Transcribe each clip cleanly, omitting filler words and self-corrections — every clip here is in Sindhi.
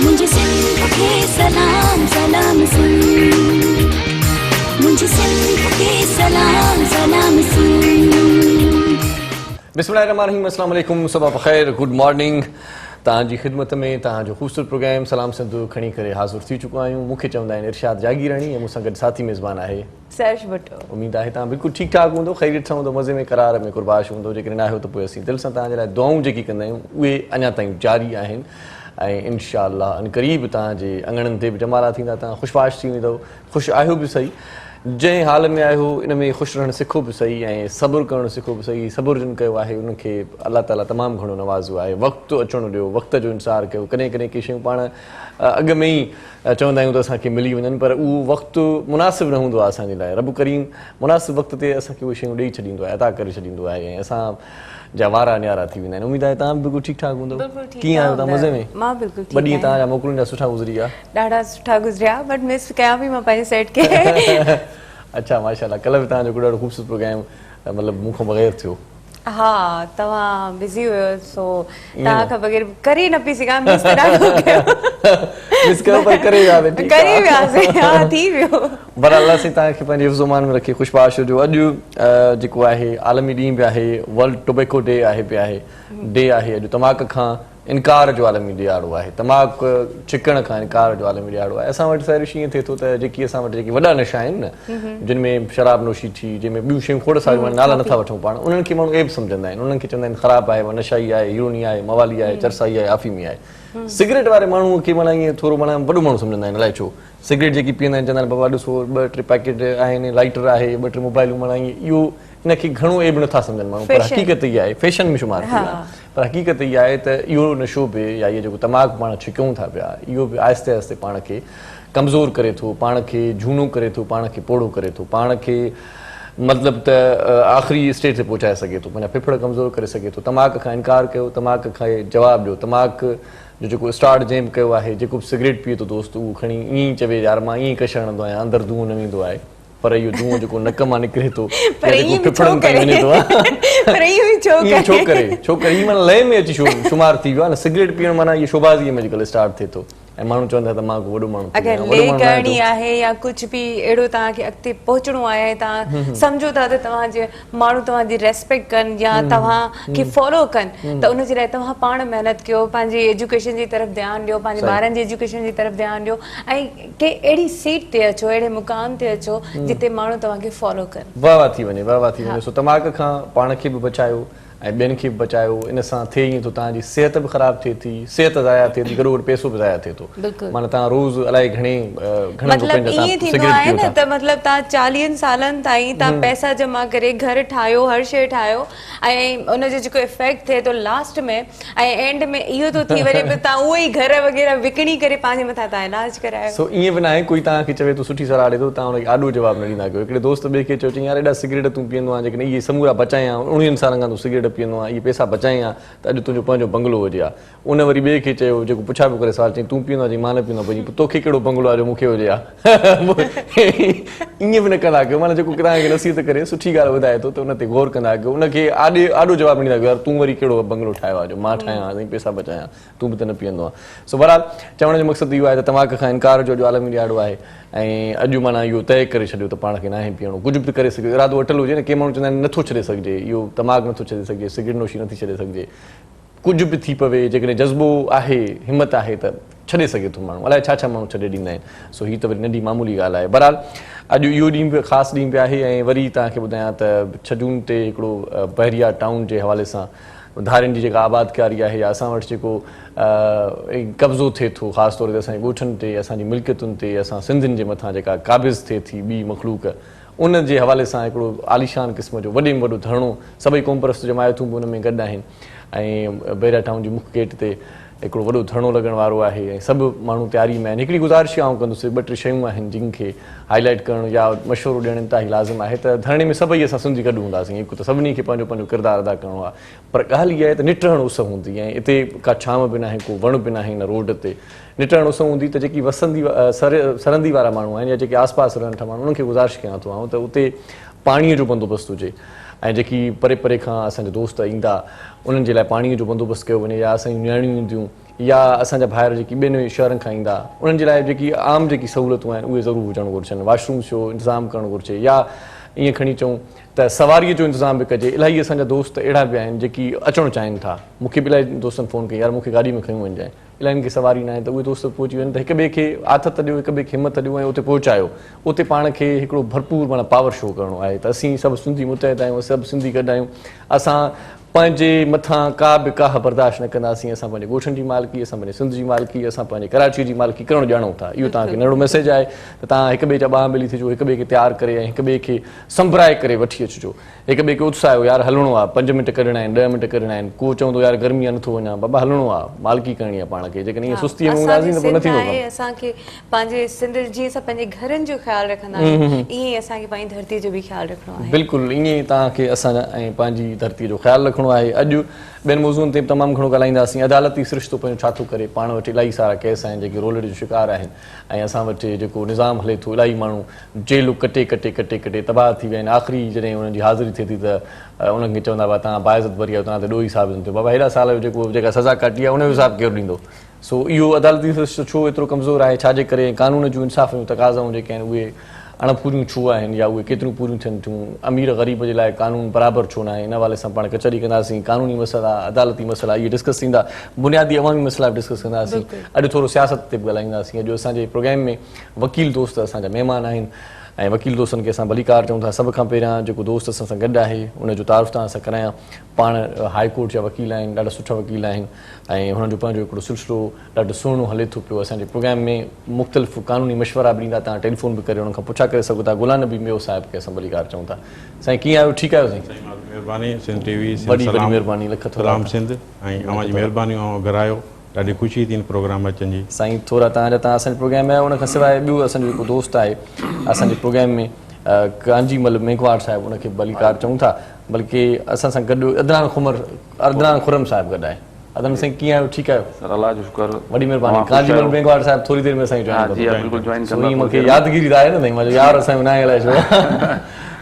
منهنجي سنڌ کي سلام سلام سنڌ منهنجي سنڌ کي سلام سلام سنڌ. بسم الله الرحمن الرحيم السلام عليڪم صبح بخير گڊ مارننگ توهان جي خدمت ۾ توهان جو خوبصورت پروگرام سلام سنڌ کڻي ڪري حاضر ٿي چڪو آهيون مون کي چوندا آهن ارشاد جاگيراڻي ۽ مون سان گڏ ساٿي ميزبان آهي سحرش ڀٽو. اميد آهي توهان بلڪل ٺيڪ ٺاڪ هوندو، خيريت سان هوندو، مزي ۾ قرار ۾ قرباش هوندو، جيڪڏهن ناهيو ته پوء اسين دل سان توهان جي لاء دعائون جيڪي ڪندا آهيون اهي اڃا تائين جاري آهن ۽ انشاء الله عنقريب توهان جي اڱڻن تي به جمالا ٿيندا، توهان خوش باش ٿي ويندؤ، خوش آهيو به سهي، جنهن حال ۾ آهيو ان ۾ خوش رهڻ سکو به سهي ۽ صبر ڪرڻ سکو به سهي، صبر جن ڪيو آهي انهن کي الله تعالي تمام گهڻو نوازيو آهي، وقت اچڻ ڏيو، وقت جو انتظار ڪيو، ڪڏهن ڪڏهن ڪي شيون پاڻ اڳ ۾ ئي چوندا آهيون ته اسان کي ملي وڃن پر اهو وقت مناسب نه هوندو آهي اسان جي لاء رب ڪريم مناسب وقت تي اسان کي اهي شيون ڏئي ڇڏيندو آهي عطا ڪري ڇڏيندو آهي ۽ اسان جا وارا نيارا ٿي ويندا آهن اميد آهي توهان به بلڪل ٺيڪ ٺاڪ هوندؤ بلڪل ٺيڪ ڪيئن آهيو توهان مزي ۾ مان بلڪل ٺيڪ ٻه ڏينهن توهان جا موڪلن جا سٺا گذري ويا ڏاڍا سٺا گذريا بٽ مس ڪيان پئي مان پنهنجي سيٽ کي اڇا ماشاءالله ڪلهه به توهان جو ڏاڍو خوبصورت پروگرام مطلب مون کان بغير ٿيو ها توهان بزي هيو سو توهان کان بغير ڪري نه پئي سگهان مس ته ڏاڍو ڪيو مس ڪيو پر ڪري وياسين ٺيڪ ڪري وياسين ها ٿي ويو بهرحال الله سائين توهان کي پنهنجي حفظ امان ۾ رکي خوش باش هجو اڄ جيڪو آهي عالمي ڏينهن به آهي ورلڊ ٽوبيڪو ڊي آهي به آهي ڊي آهي اڄ تماڪ کان انڪار جو عالمي ڏهاڙو آهي. تماڪ ڇڪڻ کان انڪار جو عالمي ڏهاڙو آهي. اسان وٽ سحرش ائين ٿئي ٿو ته جيڪي اسان وٽ جيڪي وڏا نشا آهن نه جن ۾ شراب نوشي ٿي جنهن ۾ ٻيون شيون کوڙ ساريون آهن نالا نٿا وٺون پاڻ انهن کي ماڻهو عيب سمجهندا آهن انهن کي چوندا آهن خراب آهي نشائي آهي هيروني آهي موالي آهي چرسائي آهي آفيمي آهي سگريٽ واري ماڻهو کي معنيٰ ائين ٿورو معنيٰ وڏو ماڻهو سمجهندا آهن الائي ڇو سگريٽ جيڪي پيئندا آهن چوندا آهن بابا ڏسو ٻه ٽي پيڪيٽ آهن لائٽر آهي ٻه ٽي موبائلون معنيٰ ائين اهو ان کي گهڻو عيب نٿا سمجهن ماڻهو پر حقيقت اها آهي فيشن ۾ شمار ٿي ويو آهي پر حقيقت اها آهي ته اهو نشو به يا اهو جيڪو تماڪ پاڻ ڇڪيون ٿا پيا اهو به آهستي آهستي پاڻ کي ڪمزور ڪري ٿو، پاڻ کي جهونو ڪري ٿو، پاڻ کي پوڙهو ڪري ٿو، پاڻ کي مطلب ته آخري اسٽيج تي پهچائي سگهي ٿو، پنهنجا ڦڦڙ ڪمزور ڪري سگهي ٿو. تماڪ کان انڪار ڪيو، تماڪ کي جواب ڏيو، تماڪ جو جيڪو اسٽارٽ جنهن به ڪيو آهي، جيڪو به سگريٽ پيئي ٿو دوست اهو کڻي ائين ئي چوي يار مان ائين ئي ڪش هڻندو آهيان اندر دونهون نه ويندو آهي. پر اهو دونهون جيڪو نڪ مان نڪري ٿو پر يا جيڪو ائين به ڇو ڦڦڙن تائين ڪري وڃي ٿو پر ائين به ڇو ائين ڇو ڪري ڪري ڇو ڪري هي معنيٰ لئي ۾ اچي شمار ٿي ويو آهي نه سگريٽ پيئڻ معنيٰ اهو شوبازيء ۾ اڄڪلهه اسٽارٽ ٿئي ٿو ۽ ماڻهو چون ٿا ته مان ڪو وڏو ماڻهو ٿي ويو اگر آهيان وڏو لئي ماڻهو ناهي ڪرڻي ٿيو آهي يا ڪجهه به اهڙو توهان کي اڳتي پهچڻو آهي ۽ توهان سمجهو ٿا ته توهان جي ماڻهو توهان جي ريسپيڪٽ ڪن يا توهان کي فالو ڪن ته ان جي لاء توهان پاڻ محنت ڪيو پنهنجي ايجوڪيشن جي طرف ڌيان ڏيو پنهنجي ٻارن جي ايجوڪيشن جي طرف ڌيان ڏيو ۽ ڪنهن اهڙي سيٽ تي اچو اهڙي مقام تي اچو جتي ماڻهو توهان کي فالو ڪن. واه واه ٿي وڃي واه واه ٿي وڃي سو تماڪ کان پاڻ کي به بچايو ۽ ٻين کي به بچايو ان سان ٿئي ائين ٿو توهان جي صحت به خراب ٿئي ٿي صحت ضايع ٿئي ٿي گڏوگڏ پئسو به ضايع ٿئي ٿو معنيٰ توهان روز الائي گهڻي گهڻن مطلب روپين جا ائين توهان ٿيندو سگريٽ آهي پيئو نه ٿا. ته مطلب توهان چاليهن سالن تائين توهان پئسا جمع ڪري گهر ٺاهيو هر شيء ٺاهيو ۽ ان جو جيڪو افيڪٽ ٿئي ٿو لاسٽ ۾ ۽ اينڊ ۾ اهو ٿو ٿي وڃي ته توهان اهو ئي گهر وغيره وڪڻي ڪري پنهنجي مٿان توهان علاج ڪرايو. سو ائين به ناهي ڪوئي توهان کي چوي ٿو سٺي صلاح ڏي ٿو توهان ان کي آڏو جواب نه ڏيندا ڪيو. هڪڙي دوست ٻئي کي چيو چيائين يار ايڏا سگريٽ تون پيئندو آهين جيڪڏهن اهي سمورا بچائين ها اڻويهن سالن کان تون سگريٽ پيئندو آهين اهي پئسا بچائين ها ته اڄ تنهنجو پنهنجو بنگلو هجي ها. ان وري ٻئي کي چيو جيڪو پڇا پيو ڪري سوال چيائين تون پيئندو آهين چيائين مان نه پيئندو آهيان پوء توکي ڪهڙو بنگلو آهي جو مون کي هجي ها. ائين به نه ڪندا ڪيو معنيٰ جيڪو توهان کي نصيحت ڪري سٺي ڳالهه ٻڌائي ٿو ته ان تي غور ڪندا ڪيو ان کي آڏي آڏو جواب نه ڏيندا ڪيو يار تون وري ڪهڙو بنگلو ٺاهيو آهي جو مان ٺاهيان ها سائين پئسا بچايان تون به ته نه پيئندو آهين سو بهرحال چوڻ جو مقصد اهو آهي ته تماڪ کان انڪار جو اڄ عالمي ڏهاڙو آهي ۽ اڄ معنيٰ اهو طئي ڪري ڇڏيو ته پاڻ کي ناهي پيئڻو ڪجهه به ڪري سگهيو ارادو اٽل هجي نه ڪي ماڻهو چوندا آهن نٿو ڇڏي سگهجي اهو تماڪ نٿو ڇڏي سگهجي سگريٽ نوشي نٿي ڇڏي سگهجي ڪجهه به ٿي پوي جيڪڏهن جذبو آهي همت آهي ته ڇڏي سگهي ٿو ماڻهو الائي ڇا ڇا ماڻهو ڇڏي ڏيندا آهن سو هي ته وري ننڍي معمولي ڳالهه آهي بهرحال اڄ اهو ڏينهن به خاص ڏينهن به آهي ۽ وري توهان کي ٻڌايان ته ڇهه جون تي هڪڙو بحريا ٽائون جي حوالي سان ڌارين جي جيڪا آبادڪاري آهي يا اسان وٽ جيڪو قبضو ٿئي ٿو خاص طور تي اسان جي ڳوٺن تي اسان جي ملڪيتن تي اسان سنڌين جي مٿان جيڪا قابض ٿئي ٿي ٻي مخلوق ان جي حوالي سان هڪڙو عاليشان قسم جو وڏي ۾ وڏو ڌرڻو سڀئي قومپرست جماعتون به ان ۾ گڏ آهن ۽ بحريا ٽائون جي مک گيٽ تي هڪڙو وڏو ڌرڻو لڳڻ وارو آهي ۽ سڀ ماڻهو تياري ۾ آهن هڪڙي گذارش آئون ڪندس ٻه ٽي شيون آهن جن کي هائي لائيٽ ڪرڻ يا مشورو ڏيڻ انتهائي لازم آهي ته ڌرڻي ۾ سڀئي اسان سنڌي گڏ هونداسين هڪ ته سڀني کي پنهنجو پنهنجو ڪردار ادا ڪرڻو آهي پر ڳالهه اها آهي ته نٽهڻ اس هوندي ۽ اتي ڪا ڇانو به ناهي ڪو وڻ به ناهي ان روڊ تي نٽهڻ اس هوندي ته جيڪي وسندي سرندي وارا ماڻهو آهن يا جيڪي آس پاس رهن ٿا ماڻهو انهن کي گذارش ڪيان ٿو آئون ته اتي پاڻي جو بندوبست هجي ۽ جيڪي پري پري کان اسان جا دوست ايندا انهن جي لاء پاڻي جو بندوبست ڪيو وڃي يا اسان جون نياڻيون اينديون يا اسان جا ڀائر جيڪي ٻين شهرن کان ايندا انهن جي لاء جيڪي عام جيڪي سهولتون آهن اهي ضرور هجڻ گهرجن واش رومز جو انتظام ڪرڻ گهرجي يا ائين کڻي چئون ته سواريء جو انتظام به ڪجي الاهي اسان جا دوست اهڙا به آهن جيڪي اچڻ چاهين ٿا مون کي به الاهي دوستن فون ڪئي يار مون کي گاڏي ۾ کنيو وڃجانء الاهين کي سواري ناهي ته اهي دوست به پهچي وڃن ته هڪ ٻئي کي آٿت ڏيو هڪ ٻئي کي همت ڏيو ۽ اتي پهچايو اتي پاڻ کي هڪڙو ڀرپور معنيٰ پاور شو ڪرڻو آهي ته اسين سڀ سنڌي متحد آهيون سڀ سنڌي گڏ آهيون اسان پنهنجي مٿان ڪا به ڪاهه برداشت نه ڪنداسين، اسان پنهنجي ڳوٺن جي مالڪي، اسان پنهنجي سنڌ جي مالڪي، اسان پنهنجي ڪراچي جي مالڪي ڪرڻ ڄاڻون ٿا. اهو توهان کي ننڍڙو ميسيج آهي ته توهان هڪ ٻئي جا ٻانهن ٻيلي ٿجو، هڪ ٻئي کي تيار ڪري ۽ هڪ ٻئي کي سنڀرائي ڪري وٺي اچجو. هڪ ٻئي کي اتساهيو، يار هلڻو آ، پنج منٽ ڪڍڻا آهن، ڏهه منٽ ڪڍڻا آهن، ڪو چوندو يار گرمي آ نٿو وڃان، بابا هلڻو آ، مالڪي ڪرڻي آ پاڻ کي، جيڪڏهن ائين سستيء ۾ هونداسين ته پوء نه ٿيندو ڪم. اسان کي پنهنجي سنڌ جيئن اسان پنهنجي گهرن جو خيال رکندا آهيون ائين ئي اسان کي پنهنجي ڌرتي جو به خيال رکڻو آهي. بلڪل ائين ئي توهان کي اسان ۽ پنهنجي ڌرتي جو خيال رکڻو آهي. اڄ ٻين موضوعن تي به تمام گهڻو ڳالهائينداسين. عدالتي سرشتو پنهنجو ڇا ٿو ڪري؟ پاڻ وٽ الاهي سارا ڪيس آهن جيڪي رولڙي جو شڪار آهن ۽ اسان وٽ جيڪو نظام هلي ٿو الاهي ماڻهو جيلون ڪٽي ڪٽي ڪٽي ڪٽي تباهه ٿي ويا آهن آخري جڏهن انهن جي حاضري ٿئي ٿي ته انهن کي چوندا بابا توهان باعزت بري آهيو توهان تي ڏوهي ثابت نه ٿيو بابا هيڏا سال جيڪو جيڪا سزا ڪاٽي آهي ان جو حساب ڪير ڏيندو؟ سو اهو عدالتي سرشتو ڇو ايترو ڪمزور آهي، ڇا جي ڪري ۽ قانون جون انصاف جون تقاضائون جيڪي آهن اهي اڻ پوريون ڇو آهن يا اهي ڪيتريون پوريون ٿين ٿيون، امير غريب جي لاء قانون برابر ڇو ناهي، ان حوالي سان پاڻ ڪچهري ڪنداسين، قانوني مسئلا، عدالتي مسئلا اهي ڊسڪس ٿيندا، بنيادي عوامي مسئلا به ڊسڪس ڪنداسين، اڄ ٿورو سياست تي به ڳالهائينداسين، اڄ اسان جي پروگرام ۾ وڪيل دوست اسان جا مهمان آهن ۽ وڪيل دوستن کي اسان ڀليڪار چئون ٿا، سڀ کان پهريان جيڪو دوست اسان سان گڏ آهي ان جو تعارف توهان سان ڪرايان، پاڻ هاء ڪورٽ جا وڪيل آهن، ڏاڍا سٺا وڪيل آهن. ۽ هنن جو پنهنجو هڪڙو سلسلو ڏاڍو سهڻو هلي ٿو پيو اسان جي پروگرام ۾ مختلف قانوني مشورا به ڏيندا توهان ٽيليفون به ڪري انهن کان پڇا ڪري سگهو ٿا غلام نبي ميو صاحب کي اسان ڀليڪار چئون ٿا سائين ڪيئن آهيو ٺيڪ آهيو سائين. سائين اوهان جي مهرباني سنڌ ٽي وي سنڌ وڏي وڏي سلام مهرباني لک ٿورا سلام سنڌ ۽ اوهان جي مهرباني اوهان گهرايو ڏاڍي خوشي ٿي هن پروگرام ۾ اچڻ جي. سائين ٿورا توهان جا توهان اسان جي پروگرام ۾ آيو ان کان سواء ٻيو اسان جو هڪ دوست آهي اسان جي پروگرام ۾ ڪانجي مل ميگهواڙ صاحب ان کي به ڀليڪار چئون ٿا بلڪه اسان سان گڏ عدنان خمر عدنان خرم صاحب گڏ آهي عدنان سائين ڪيئن آهيو ٺيڪ آهيو. سر الله جو شڪر وڏي مهرباني ڪانجي مل ميگهواڙ صاحب ٿوري دير ۾ اسان کي جوائن ڪندو جي ها بلڪل جوائن ڪندو سو مون کي يادگيري ته آهي نه سائين مان چيو يار اسان جو ناهي الائي ڇو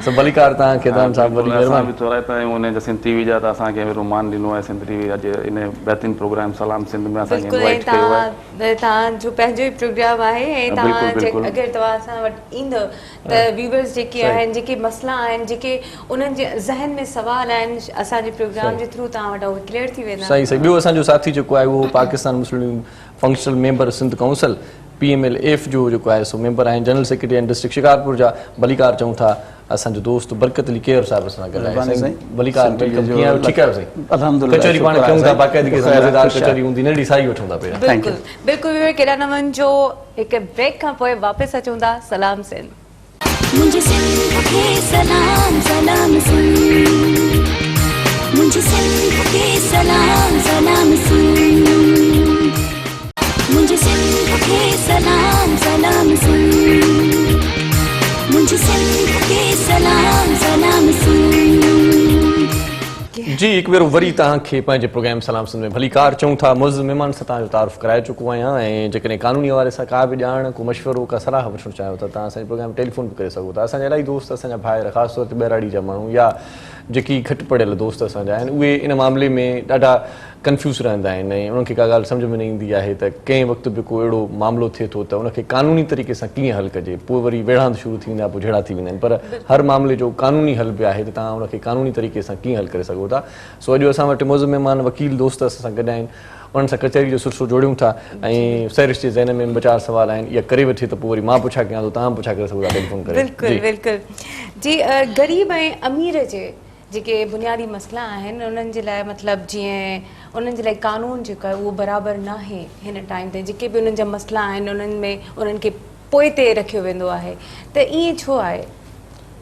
سو ڀليڪار توهان کي عدنان صاحب وڏي مهرباني. اسان به ٿورائتا آهيون ان جا سنڌ ٽي وي جا ته اسان کي اهڙو مان ڏنو آهي سنڌ ٽي وي اڄ ان بهترين پروگرام سلام سنڌ ۾ اسان کي انوائيٽ ڪيو آهي. بلڪل ۽ توهان جو پنهنجو ئي پروگرام آهي ۽ توهان اگر توهان اسان وٽ ايندو ته ويورز جيڪي آهن جيڪي مسئلا آهن جيڪي انهن جي ذهن ۾ سوال آهن اسان جي پروگرام جي ٿرو توهان وٽ اهي ڪليئر ٿي ويندا. صحيح صحيح ٻيو اسان جو ساٿي جيڪو آهي اهو Pakistan Muslim League functional member Sindh council P M L F جو جيڪو آهي سو ميمبر آهن جنرل سيڪريٽري آهن ڊسٽرڪٽ شڪارپور جا ڀليڪار چئون ٿا اسان جو دوست برڪت علي ڪيهر صاحب اسان سان گڏ آهي سائين ڀليڪار welcome ڪيئن آهيو ٺيڪ آهيو سائين الحمدلله ڪچهري پاڻ ڪيون ٿا باقاعدگي سان مزيدار ڪچهري هوندي ننڍي ساهي وٺون ٿا پهريان بلڪل بلڪل ويور ڪيڏانهن نه وڃجو هڪ بريڪ کان پوء واپس اچون ٿا سلام سنڌ. منهنجي سنڌ کي سلام سلام سنڌ منهنجي سنڌ کي سلام سلام سنڌ منهنجي سنڌ کي سلام سلام سنڌ منهنجي سنڌ کي سلام سلام سنڌ. جي هڪ ڀيرو وري توهان کي پنهنجي پروگرام سلام سنڌ ۾ ڀليڪار چئون ٿا. معزز مهمان سان توهان جو تعارف ڪرائي چڪو آهيان ۽ جيڪڏهن قانوني حوالي سان ڪا به ڄاڻ، ڪو مشورو، ڪا صلاح وٺڻ چاهيو ٿا توهان اسان جي پروگرام ۾ ٽيليفون به ڪري سگهو ٿا. اسان جا الاهي دوست اسان جا ڀائر خاص طور تي ٻهراڙي جا ماڻهو يا جيڪي گهٽ پڙهيل دوست اسان جا آهن اهي ان معاملي ۾ ڏاڍا ڪنفيوز رهندا آهن ۽ انهن کي ڪا ڳالهه سمجهه ۾ نه ايندي آهي ته ڪنهن وقت به ڪو اهڙو معاملو ٿئي ٿو ته ان کي قانوني طريقي سان ڪيئن حل ڪجي پوء وري ويڙهاند شروع ٿي ويندا پوء جهيڙا ٿي ويندا آهن پر هر معاملي جو قانوني حل به آهي ته توهان ان کي قانوني طريقي سان ڪيئن حل ڪري سگهو ٿا سو اڄ اسان وٽ معزز مهمان وڪيل دوست اسان سان گڏ آهن انهن سان ڪچهري جو سلسلو جوڙيون ٿا ۽ سحرش جي ذهن ۾ ٻه چار سوال آهن اها ڪري وٺي ته پوء وري مان پڇا ڪيان ٿو توهان به پڇا ڪري سگهو ٿا ٽيليفون ڪري بلڪل بلڪل جي غريب ۽ امير جي جيڪي بنيادي مسئلا آهن انهن جي لاء مطلب جيئن انهن جي لاء قانون جيڪو آهي اهو برابر ناهي هن ٽائيم تائين جيڪي به انهن جا مسئلا آهن انهن ۾ انهن کي پوئتي رکيو ويندو آهي ته ائين ڇو آهي؟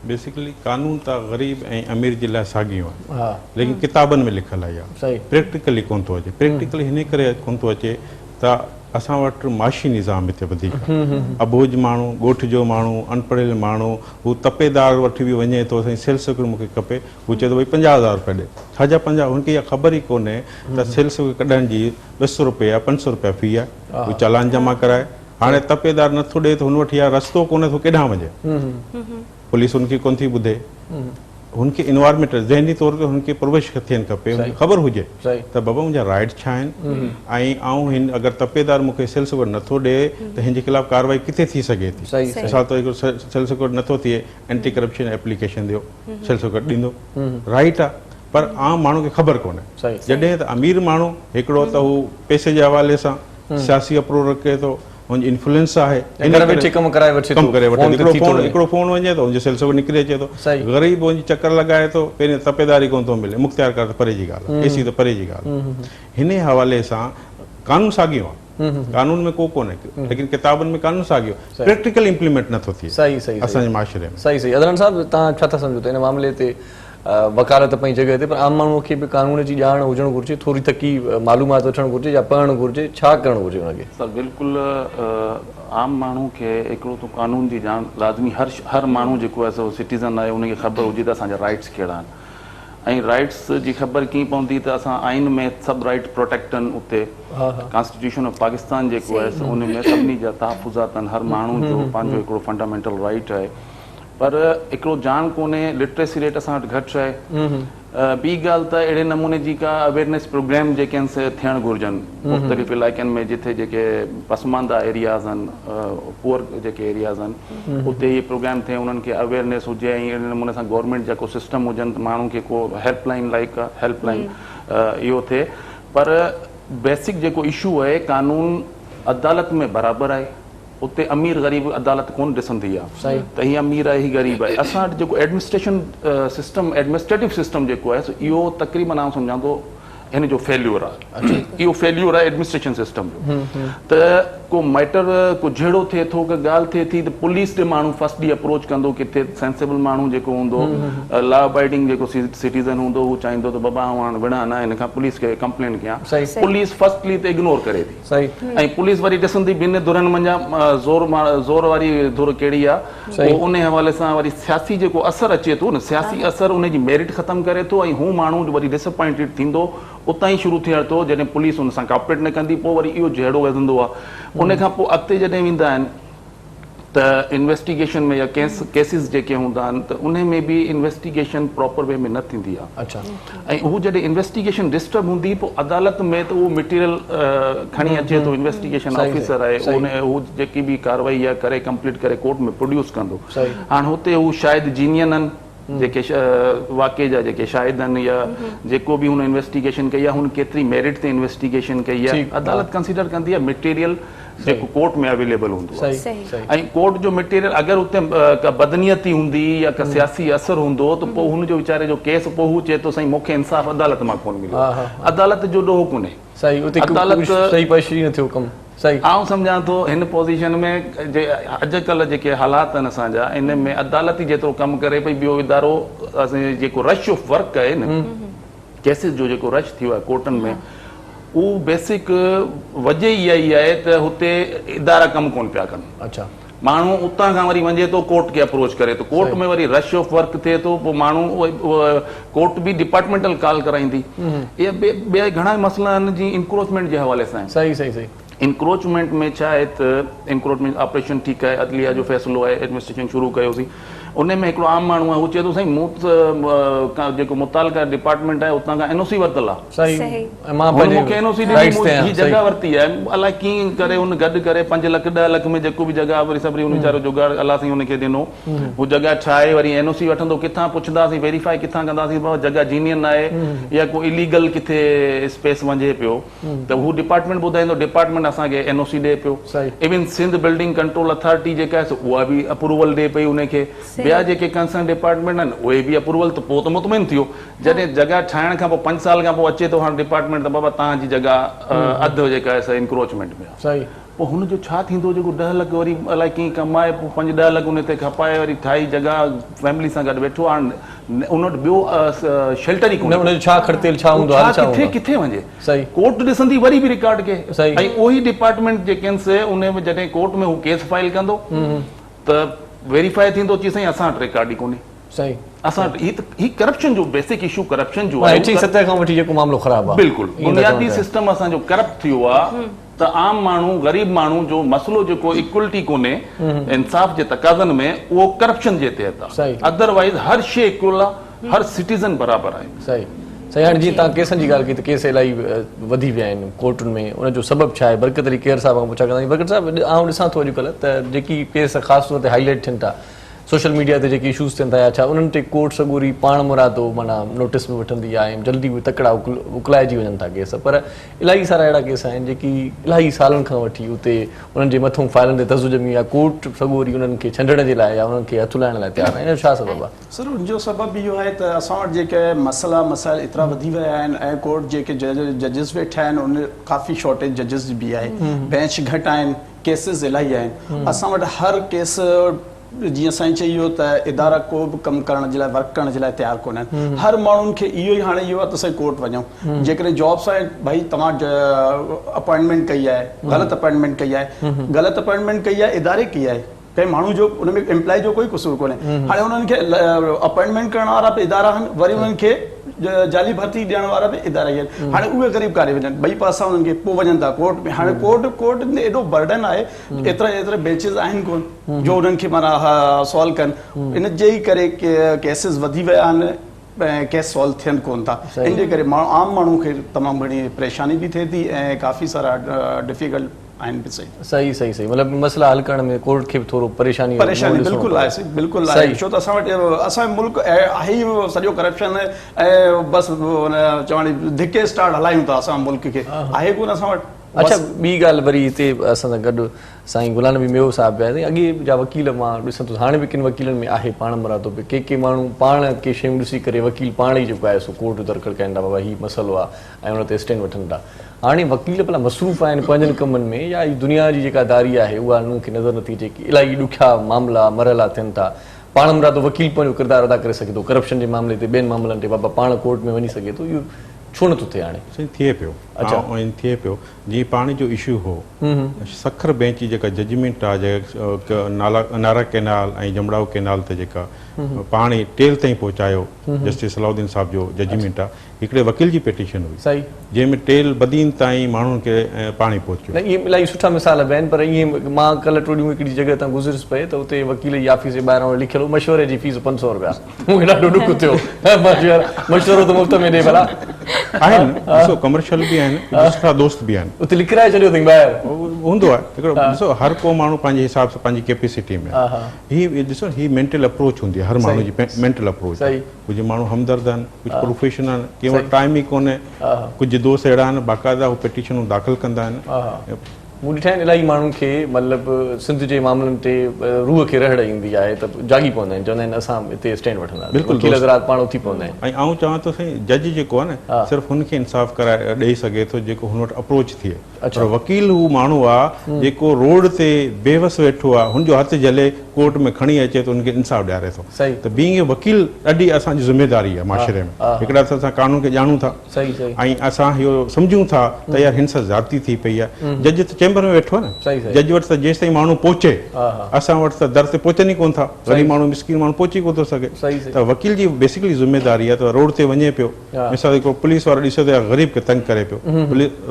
بيسيڪلي قانون ته غريب ۽ امير جي لاء ساڳيو آهي ليڪن ڪتابن ۾ لکيل آهي اها پريڪٽيڪلي ڪونه ٿو اچي پريڪٽيڪلي هن ڪري ڪونه ٿو اچي ته اسان وٽ معاشي نظام هتي وڌيڪ آهي اٻوجهه ماڻهو ڳوٺ جو ماڻهو اڻپڙهيل ماڻهو هو تپيدار وٺي به وڃي ٿو سائين سيلز سيڪيورٽي مون کي کپي هو چئي ٿو ڀئي 50000 روپيا ڏي ڇا جا 50 هن کي اها خبر ئي ڪونهي ته سيلز سيڪيورٽي ڪڍڻ جي 200 روپيا يا 500 روپيا في آهي هو چالان جمع ڪرائي هاڻي تپيدار نٿو ڏي ته هن وٽ اها رستو ڪونهي ته هو ڪيڏانهن وڃي پوليس هن کي ڪونه ٿي ٻڌي. هن کي انوائرمينٽ ذهني طور تي هن کي پرورش ٿيڻ کپي هن کي خبر هجي ته بابا منهنجا رائيٽ ڇا آهن ۽ آئون هن اگر تپيدار مون کي سيل سپورٽ نٿو ڏئي ته هن جي خلاف ڪارروائي ڪٿي ٿي سگهي ٿي مثال طور هڪڙو سيل سپورٽ نٿو ٿئي اينٽي ڪرپشن ايپليڪيشن ڏيو سيل سپورٽ ڏيندو رائيٽ آهي پر عام ماڻهو کي خبر ڪونهي جڏهن ته امير ماڻهو هڪڙو ته هو پئسي جي حوالي سان سياسي اپروچ رکي ٿو هن جي انفلوئنس آهي ۽ گهر ويٺي ڪم ڪرائي وٺي ٿو ڪم ڪري وٺي ٿو هڪڙو فون وڃي ٿو هن جو سلسلو نڪري اچي ٿو غريب وڃي چڪر لڳائي ٿو پهرين تپيداري ڪونه ٿو ملي مختيار ڪار ته پري جي ڳالهه آهي اي سي ته پري جي ڳالهه آهي هن حوالي سان قانون ساڳيو آهي قانون ۾ ڪو ڪونهي ليڪن ڪتابن ۾ قانون ساڳيو پريڪٽيڪل امپليمينٽ نٿو ٿئي اسان جي معاشري ۾. صحيح صحيح عدنان صاحب توهان ڇا ٿا سمجهو ته ان معاملي تي وڪالت پنهنجي جڳهه تي پر عام ماڻهو کي به قانون جي ڄاڻ هجڻ گهرجي ٿوري ٿڪي معلومات وٺڻ گهرجي يا پڙهڻ گهرجي ڇا ڪرڻ گهرجي ان کي؟ سر بلڪل عام ماڻهو کي هڪڙو ته قانون جي ڄاڻ لازمي هر هر ماڻهو جيڪو آهي سو سٽيزن آهي ان کي خبر هجي ته اسان جا رائيٽس ڪهڙا آهن ۽ رائيٽس جي خبر ڪيئن پوندي ته اسان آئين ۾ سڀ رائيٽ پروٽيڪٽ آهن اتي ڪانسٽيٽيوشن آف پاڪستان جيڪو آهي سو ان ۾ سڀني جا تحفظات آهن هر ماڻهو جو پنهنجو هڪڙو فنڊامينٽل رائيٽ آهي پر هڪڙو ڄاڻ ڪونهي لٽريسي ريٽ اسان وٽ گهٽ آهي ٻي ڳالهه ته اهڙي نموني جي ڪا اويرنيس پروگرام جيڪي آهن سي ٿيڻ گهرجن مختلف علائقن ۾ جتي جيڪي پسمانده ايرياز آهن پوئر جيڪي ايرياز آهن اتي اهي پروگرام ٿئي انهن کي اويرنيس هجي ۽ اهڙي نموني سان گورنمينٽ جا ڪو سسٽم هجن ته ماڻهن کي ڪو help line like help line اهو ٿئي پر بيسڪ جيڪو اشو آهي قانون عدالت ۾ برابر آهي اتي امير غريب عدالت ڪونه ڏسندي آ ته هي امير آهي هي غريب آهي اسان وٽ جيڪو ايڊمنسٽريشن سسٽم ايڊمنسٽريٽو سسٽم جيڪو آهي سو اهو تقريبن آئون سمجهان ٿو هن جو فيليور آ اهو فيليور آهي ايڊمنسٽريشن سسٽم جو ته ڪو ميٽر ڪو جهيڙو ٿئي ٿو ڪا ڳالهه ٿئي ٿي ته پوليس ڏي ماڻهو فرسٽ ڏي اپروچ ڪندو ڪٿي سينسيبل ماڻهو جيڪو هوندو لا ابائيڊنگ جيڪو سٽيزن هوندو هو چاهيندو ته بابا آئون هاڻ وڙهان نه هن کان پوليس کي ڪمپلين ڪيان پوليس فرسٽلي ته اگنور ڪري ٿي ۽ پوليس وري ڏسندي ٻن ڌرين منجهان زور زور واري ڌر ڪهڙي آ پوء انهي حوالي سان وري سياسي جيڪو اثر اچي ٿو نه سياسي اثر انهي جي ميرٽ ختم ڪري ٿو ۽ هو ماڻهو وري ڊس اپائنٽيڊ ٿيندو اتان ئي شروع ٿيڻ ٿو جڏهن پوليس ان سان ڪاپريٽ نه ڪندي پوء وري اهو جهيڙو وڌندو آ انهي کان پوء اڳتي جڏهن ويندا آهن ته انويسٽيگيشن ۾ يا ڪيس ڪيسز جيڪي هوندا آهن ته انهي ۾ به انويسٽيگيشن پراپر وي ۾ نه ٿيندي آهي اڇا ۽ هو جڏهن انويسٽيگيشن ڊسٽرب هوندي پوء عدالت ۾ ته اهو مٽيريل کڻي اچي ٿو انويسٽيگيشن آفيسر آهي ان هو جيڪي به ڪارروائي آهي ڪري ڪمپليٽ ڪري ڪورٽ ۾ پروڊيوس ڪندو هاڻ هتي هو شايد جينين آهن جيڪي واقعي جا جيڪي شاهد آهن يا جيڪو به هن انويسٽيگيشن ڪئي آهي هن ڪيتري ميرٽ تي انويسٽيگيشن ڪئي آهي عدالت ڪنسيڊر ڪندي آهي مٽيريل جيڪو ڪورٽ ۾ اويليبل هوندو آهي ۽ ڪورٽ جو مٽيريل اگر اتي ڪا بدنيتي هوندي يا ڪا سياسي اثر هوندو ته پوء هن جو ويچاري جو ڪيس پوء هو چئي ٿو سائين مون کي انصاف عدالت مان ڪونه مليو عدالت جو ڏوهه ڪونهي صحيح اتي عدالت صحيح پيش نه ٿيو ڪم صحيح. آئون سمجهان ٿو هن پوزيشن ۾ جي اڄڪلهه جيڪي حالات آهن اسان جا ان ۾ عدالت ئي جيترو ڪم ڪري پئي ٻيو ادارو اسان جي جيڪو رش آف ورڪ آهي نه ڪيسز جو جيڪو رش ٿيو آهي ڪورٽن ۾ اهو بيسڪ وجه ئي اها ئي آهي ته هتي ادارا ڪم ڪونه پيا ڪن. اڇا. ماڻهو اتان کان وري وڃي ٿو ڪورٽ کي اپروچ ڪري ٿو ڪورٽ ۾ وري رش آف ورڪ ٿئي ٿو پوء ماڻهو ڪورٽ به ڊپارٽمينٽل ڪال ڪرائيندي اهي ٻيا گهڻا ئي مسئلا آهن جي انڪروچمينٽ جي حوالي سان آهن. صحيح صحيح صحيح. انڪروچمينٽ ۾ ڇا آهي ته انڪروچمينٽ آپريشن ٺيڪ آهي عدليه جو فيصلو آهي ايڊمنسٽريشن شروع ڪيوسين ان ۾ هڪڙو عام ماڻهو آهي هو چئي ٿو سائين مون ته جيڪو متعلقه ڊپارٽمينٽ آهي اتان کان اين او سي ورتل آهي. صحيح ۽ مان هن مون کي اين او سي ڏني رائٽس مون تي آهيان هي جڳهه ورتي آهي الائي ڪيئن ڪري هن گڏ ڪري 5 لک 10 لک ۾ جيڪو به جڳهه وري سڀري هن ويچارو جگاڙ الله سائين هن کي ڏنو هو جڳهه ٺاهي وري اين او سي وٺندو ڪٿان پڇنداسين ويريفائي ڪٿان ڪنداسين بابا جڳهه جينين آهي يا ڪو اليگل ڪٿي اسپيس وڃي پيو ته هو ڊپارٽمينٽ ٻڌائيندو ڊپارٽمينٽ اسان کي اين او سي ڏي پيو even Sindh building control authority جيڪا آهي سو اها به اپروول ڏي پئي ان کي ٻيا جيڪي ڪنسرن ڊپارٽمينٽ آهن اهي به اپروول ته پوء ته مطمئن ٿيو جڏهن جڳهه ٺاهڻ کان پوء پنج سال کان پوء اچي ٿو هاڻ ڊپارٽمينٽ ته بابا توهان جي جڳهه اڌ جيڪا آهي سا انڪروچمينٽ ۾ آهي صحيح. پوء هن جو ڇا ٿيندو جيڪو ڏهه لک وري الائي ڪيئن ڪمائي پوء پنج ڏهه لک ان تي کپائي وري ٺاهي جڳهه فيملي سان گڏ ويٺو هاڻ ان وٽ ٻيو شيلٽر ئي ڪونهي. نه ان جو ڇا کڙتيل ڇا هوندو حال ڇا ڪٿي هوندو. ڪٿي وڃي. صحيح. ڪورٽ ڏسندي وري به رڪارڊ کي صحيح. ۽ اهو ئي ڊپارٽمينٽ جيڪي آهن سي ان ۾ جڏهن ڪورٽ ۾ هو ڪيس فائل ڪندو ته ويريفائي ٿيندو چي سائين اسان وٽ رڪارڊ ئي ڪونهي. صحيح. اسان وٽ هي ته هي ڪرپشن جو بيسڪ اشو ڪرپشن جو آهي. هيٺين سطح کان وٺي جيڪو معاملو خراب آهي. بلڪل بنيادي سسٽم اسان جو ڪرپٽ ٿي ويو آهي ته عام ماڻهو غريب ماڻهو جو مسئلو جيڪو ايڪولٽي ڪونهي انصاف جي تقاضن ۾ اهو ڪرپشن جي تحت آهي ادر وائيز هر شي ايڪول آهي. هر سٽيزن برابر آهي. صحيح سائين هاڻي جيئن توهان ڪيسن جي ڳالهه ڪئي ته ڪيس الاهي وڌي ويا آهن ڪورٽن ۾ ان جو سبب ڇا آهي برڪت علي ڪيهر صاحب کان پڇا ڪنداسين برڪت صاحب آئون ڏسان ٿو اڄڪلهه ته جيڪي ڪيس خاص طور تي هائي لائيٽ ٿين ٿا سوشل ميڊيا تي جيڪي اشوز ٿين ٿا يا ڇا انهن تي ڪورٽ سڳوري پاڻ مرادو معنيٰ نوٽيس به وٺندي آهي ۽ جلدي اهي تڪڙا اڪلائجي وڃن ٿا ڪيس پر الاهي سارا اهڙا ڪيس آهن جيڪي الاهي سالن کان وٺي اتي انهن جي مٿون فائلن تي دز ڄمي وئي آهي ڪورٽ سڳوري انهن کي ڇنڊڻ جي لاء يا انهن کي هٿ لائڻ لاء تيار ناهي ان جو ڇا سبب آهي؟ سر ان جو سبب اهو آهي ته اسان وٽ جيڪي مسئلا مسائل ايترا وڌي ويا آهن ۽ ڪورٽ جيڪي ججز ويٺا آهن ان ڪافي شارٽيج ججز جي به آهي بينچ گهٽ آهن ڪيسز الاهي آهن اسان وٽ هر ڪيس جيئن سائين چئي ويو ته ادارا ڪو به ڪم ڪرڻ جي لاء ورڪ ڪرڻ جي لاء تيار ڪونهن هر ماڻهن کي اهو ئي هاڻي اهو آهي ته سائين ڪورٽ وڃون جيڪڏهن جابس آهن ڀائي توهان اپائنٽمينٽ ڪئي آهي غلط اپائنٽمينٽ ڪئي آهي غلط اپائنٽمينٽ ڪئي آهي اداري ڪئي آهي ڪنهن ماڻهو جو ان ۾ امپلائي جو ڪوئي قصور ڪونهي هاڻي انهن کي اپائنٽمينٽ ڪرڻ وارا به ادارا آهن وري انهن کي جعلي ڀرتي ڏيڻ وارا به ادارا ئي آهن هاڻي اهي غريب ڪاڏي وڃن ٻئي پاسا انهن کي پوء وڃن ٿا ڪورٽ ۾ هاڻي ڪورٽ ڪورٽ ۾ ايڏو برڊن آهي ايترا ايترا بينچز آهن ڪون جو انهن کي معنيٰ سالو ڪن ان جي ئي ڪري ڪيسز وڌي ويا آهن ۽ ڪيس سالو ٿين ڪون ٿا ان جي ڪري عام ماڻهو کي تمام گهڻي پريشاني به ٿئي ٿي ۽ ڪافي سارا ڊفيڪلٽ آهن به صحيح. صحيح صحيح صحيح مطلب مسئلا حل ڪرڻ ۾ ڪورٽ کي به ٿورو پريشاني پريشاني بلڪل آهي سائين بلڪل آهي ڇو ته اسان وٽ اسان جو ملڪ آهي ئي سڄو ڪرپشن ۽ بس چواڻي ڌڪي اسٽارٽ هلايون ٿا اسان ملڪ کي آهي ڪون اسان وٽ. اڇا ٻي ڳالهه وري هتي اسان سان گڏ سائين غلام نبي ميو صاحب به آهي سائين اڳي جا وڪيل مان ڏسان ٿو هاڻي به ڪن وڪيلن ۾ آهي پاڻ مرادو به ڪي ڪي ماڻهو پاڻ ڪي شيون ڏسي ڪري وڪيل پاڻ ئي جيڪو آهي سو ڪورٽ جو در کڙڪائين ٿا بابا هي مسئلو آهي ۽ ان تي اسٽينڊ وٺن ٿا هاڻي وڪيل ڀلا مصروف آهن پنهنجن ڪمن ۾ يا هي دنيا جي جيڪا داري آهي اها انهن کي نظر نٿي اچي ڪي الاهي ڏکيا معاملا مرحلا ٿين ٿا پاڻ مرادو وڪيل پنهنجو ڪردار ادا ڪري سگهي ٿو ڪرپشن جي معاملي تي ٻين معاملن تي بابا پاڻ ڪورٽ ۾ وڃي سگهي ٿو اهو ڇو نٿو ٿئي هاڻي؟ سائين ٿئي پيو. اڇا. ائين ٿئي پيو جيئن پاڻي جو اشو هو سکر بينچ جي جيڪا ججمينٽ آ جيڪا نالا نارا ڪينال ۽ جمڙائو ڪينال تي جيڪا پاڻي ٽيل تائين پهچايو جسٽس صلاح الدين صاحب جو ججمينٽ آ هڪڙي وڪيل جي پيٽيشن هئي صحيح. جنهن ۾ ٽيل بدين تائين ماڻهن کي پاڻي پهچيو. نه اهي الاهي سٺا مثال به آهن پر ائين مان ڪلهه ٽوڏيون هڪڙي جڳهه تان گذريس پئي ته اتي وڪيل جي آفيس جي ٻاهران لکيل هو مشوري جي فيس 500 رپيا. مون کي ڏاڍو ڏک ٿيو مان چيو يار مشورو ته مفت ۾ ڏي ڀلا. آهن ڏسو ڪمرشل به آهن ڪجهه سٺا دوست به آهن. اتي لکرائي ڇڏيو اٿئي ٻاهر. هوندو آهي هڪڙو ڏسو هر ڪو ماڻهو پنهنجي حساب سان پنهنجي ڪيپيسٽي ۾ هي ڏسو هي مينٽل اپروچ هوندي آهي هر ماڻهو جي مينٽل اپروچ ڪجهه ماڻهو همدرد آهن ڪجهه پروفيشنل آهن ڪنهن وٽ ٽائيم ئي ڪونهي ڪجهه دوست اهڙا آهن باقاعده هو پٽيشنون داخل ڪندا آهن. مون ڏٺا آهن الاهي ماڻهن کي مطلب سنڌ جي معاملن تي روح کي رهڙ ايندي آهي ته جاڳي پوندا آهن چوندا آهن اسان هتي اسٽينڊ وٺنداسين وڪيل حضرات پاڻ اٿي پوندا آهن. ۽ آئون چوان ٿو سائين جج جيڪو آهي نه صرف هن کي انصاف ڪرائي ڏئي سگهي ٿو جيڪو هن وٽ اپروچ ٿئي پر وڪيل هو ماڻهو آهي جيڪو روڊ تي بيوس ويٺو آهي هن جو هٿ جهلي ڪورٽ ۾ کڻي اچي ٿو هن کي انصاف ڏياري ٿو ته بينگ اي وڪيل ڏاڍي اسان جي ذميداري آهي معاشري ۾ هڪڙا ته اسان قانون کي ڄاڻون ٿا. ۽ اسان اهو سمجهون ٿا ته يار هن سان زيادتي ٿي پئي آهي جج ته چيمبر ۾ ويٺو آهي نه جج وٽ ته جيستائين ماڻهو پهچي اسان وٽ ته در تي پهچن ئي ڪونه ٿا غريب ماڻهو مسڪين ماڻهو پهچي ڪونه ٿو سگهي ته وڪيل جي بيسڪلي ذميداري آهي ته روڊ تي وڃي پيو مثال هڪڙو پوليس وارو ڏسي ٿو يار غريب کي تنگ ڪري پيو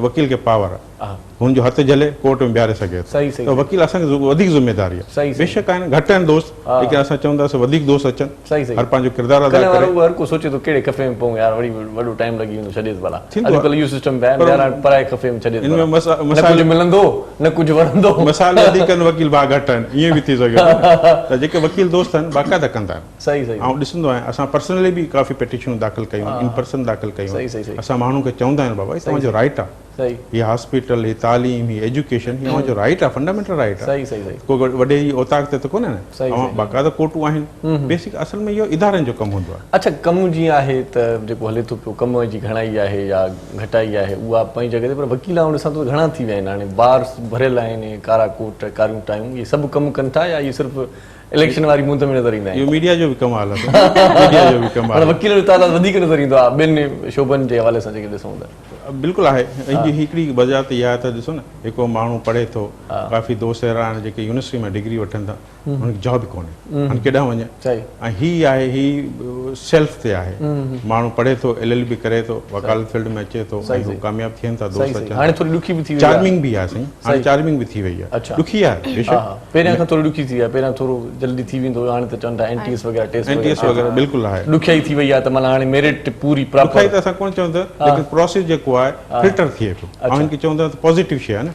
وڪيل کي پاور آهي هن جو هٿ جهلي ڪورٽ ۾ بيهاري سگهي ٿو ته وڪيل اسان کي وڌيڪ ذميداري آهي بيشڪ آهن گهٽ آهن دوست ليڪن اسان چونداسين وڌيڪ دوست اچن هر پنهنجو ڪردار ادا ڪري. ڪڏهن هر ڪو سوچي ٿو ڪهڙي خفي ۾ پئون يار وري وڏو ٽائيم لڳي ويندو ڇڏيس ڀلا اڄڪلهه اهو سسٽم به آهي يار پرائي خفي ۾ ڇڏيس ڀلا نه ڪجهه ملندو نه ڪجهه وڻندو. مسائل وڌيڪ آهن وڪيل ڀاء گهٽ آهن ائين به ٿي سگهي ٿو نه ته جيڪي وڪيل دوست آهن باقاعده ڪندا آهن آئون ڏسندو آهيان اسان پرسنلي به ڪافي پٽيشنون داخل ڪيون آهن ان پرسن داخل ڪيون آهن اسان ماڻهن کي چوندا آهيون بابا هي توهان جو رائيٽ آهي. هي هاسپيٽل، هي تعليم، هي ايجوڪيشن، هي اوهان جو رائيٽ آهي، فنڊامينٽل رائيٽ آهي. ڪو وڏي جي اوطاق تي ته ڪونهي نه. اوهان باقاعده ڪورٽون آهن. بيسڪ اصل ۾ اهو ادارن جو ڪم هوندو آهي. اڇا ڪم جيئن آهي ته جيڪو هلي ٿو پيو ڪم جي گهڻائي آهي يا گهٽائي آهي اها پنهنجي جڳهه تي پر وڪيل آئون ڏسان ٿو ته گهڻا ٿي ويا آهن هاڻي بار ڀريل آهن ڪارا ڪوٽ ڪاريون ٽايون اهي سڀ ڪم ڪن ٿا يا اهي صرف اليڪشن واري مند ۾ نظر ايندا آهن. اهو ميڊيا جو به ڪمال آهي. ميڊيا جو به ڪمال آهي. وڪيلن جو تعداد وڌيڪ نظر ايندو آهي ٻين شعبن جي حوالي سان جيڪڏهن ڏسون ته. بلڪل آهي ان جي هڪڙي وجه ته اها آهي ته ڏسو نه هڪڙو ماڻهو پڙهي ٿو ڪافي دوست اهڙا آهن جيڪي يونيورسٽي مان ڊگري وٺن ٿا هن کي جاب ڪونهي هن ڪيڏانهن وڃي ۽ هي آهي هي سيلف تي آهي ماڻهو پڙهي ٿو ايل ايل بي ڪري ٿو وڪالت فيلڊ ۾ اچي ٿو ۽ هو ڪامياب ٿين ٿا دوست اچن هاڻي ٿوري ڏکي به ٿي وئي چارمنگ به آهي سائين هاڻي چارمنگ به ٿي وئي آهي ڏکي آهي بيشڪ پهريان کان ٿوري ڏکي ٿي وئي آهي پهريان ٿورو جلدي ٿي ويندو هو هاڻي ته چون ٿا اين ٽي ايس وغيره ٽيسٽ اين ٽي ايس وغيره بلڪل آهي ڏکيائي ٿي وئي آهي ته معنيٰ هاڻي ميرٽ پوري پراپر ڏکيائي ته اسان ڪونه چوندو ليڪن پروسيس جيڪو آهي فلٽر ٿئي ٿو آئون هن کي چوندو ته پازيٽو شي آهي نه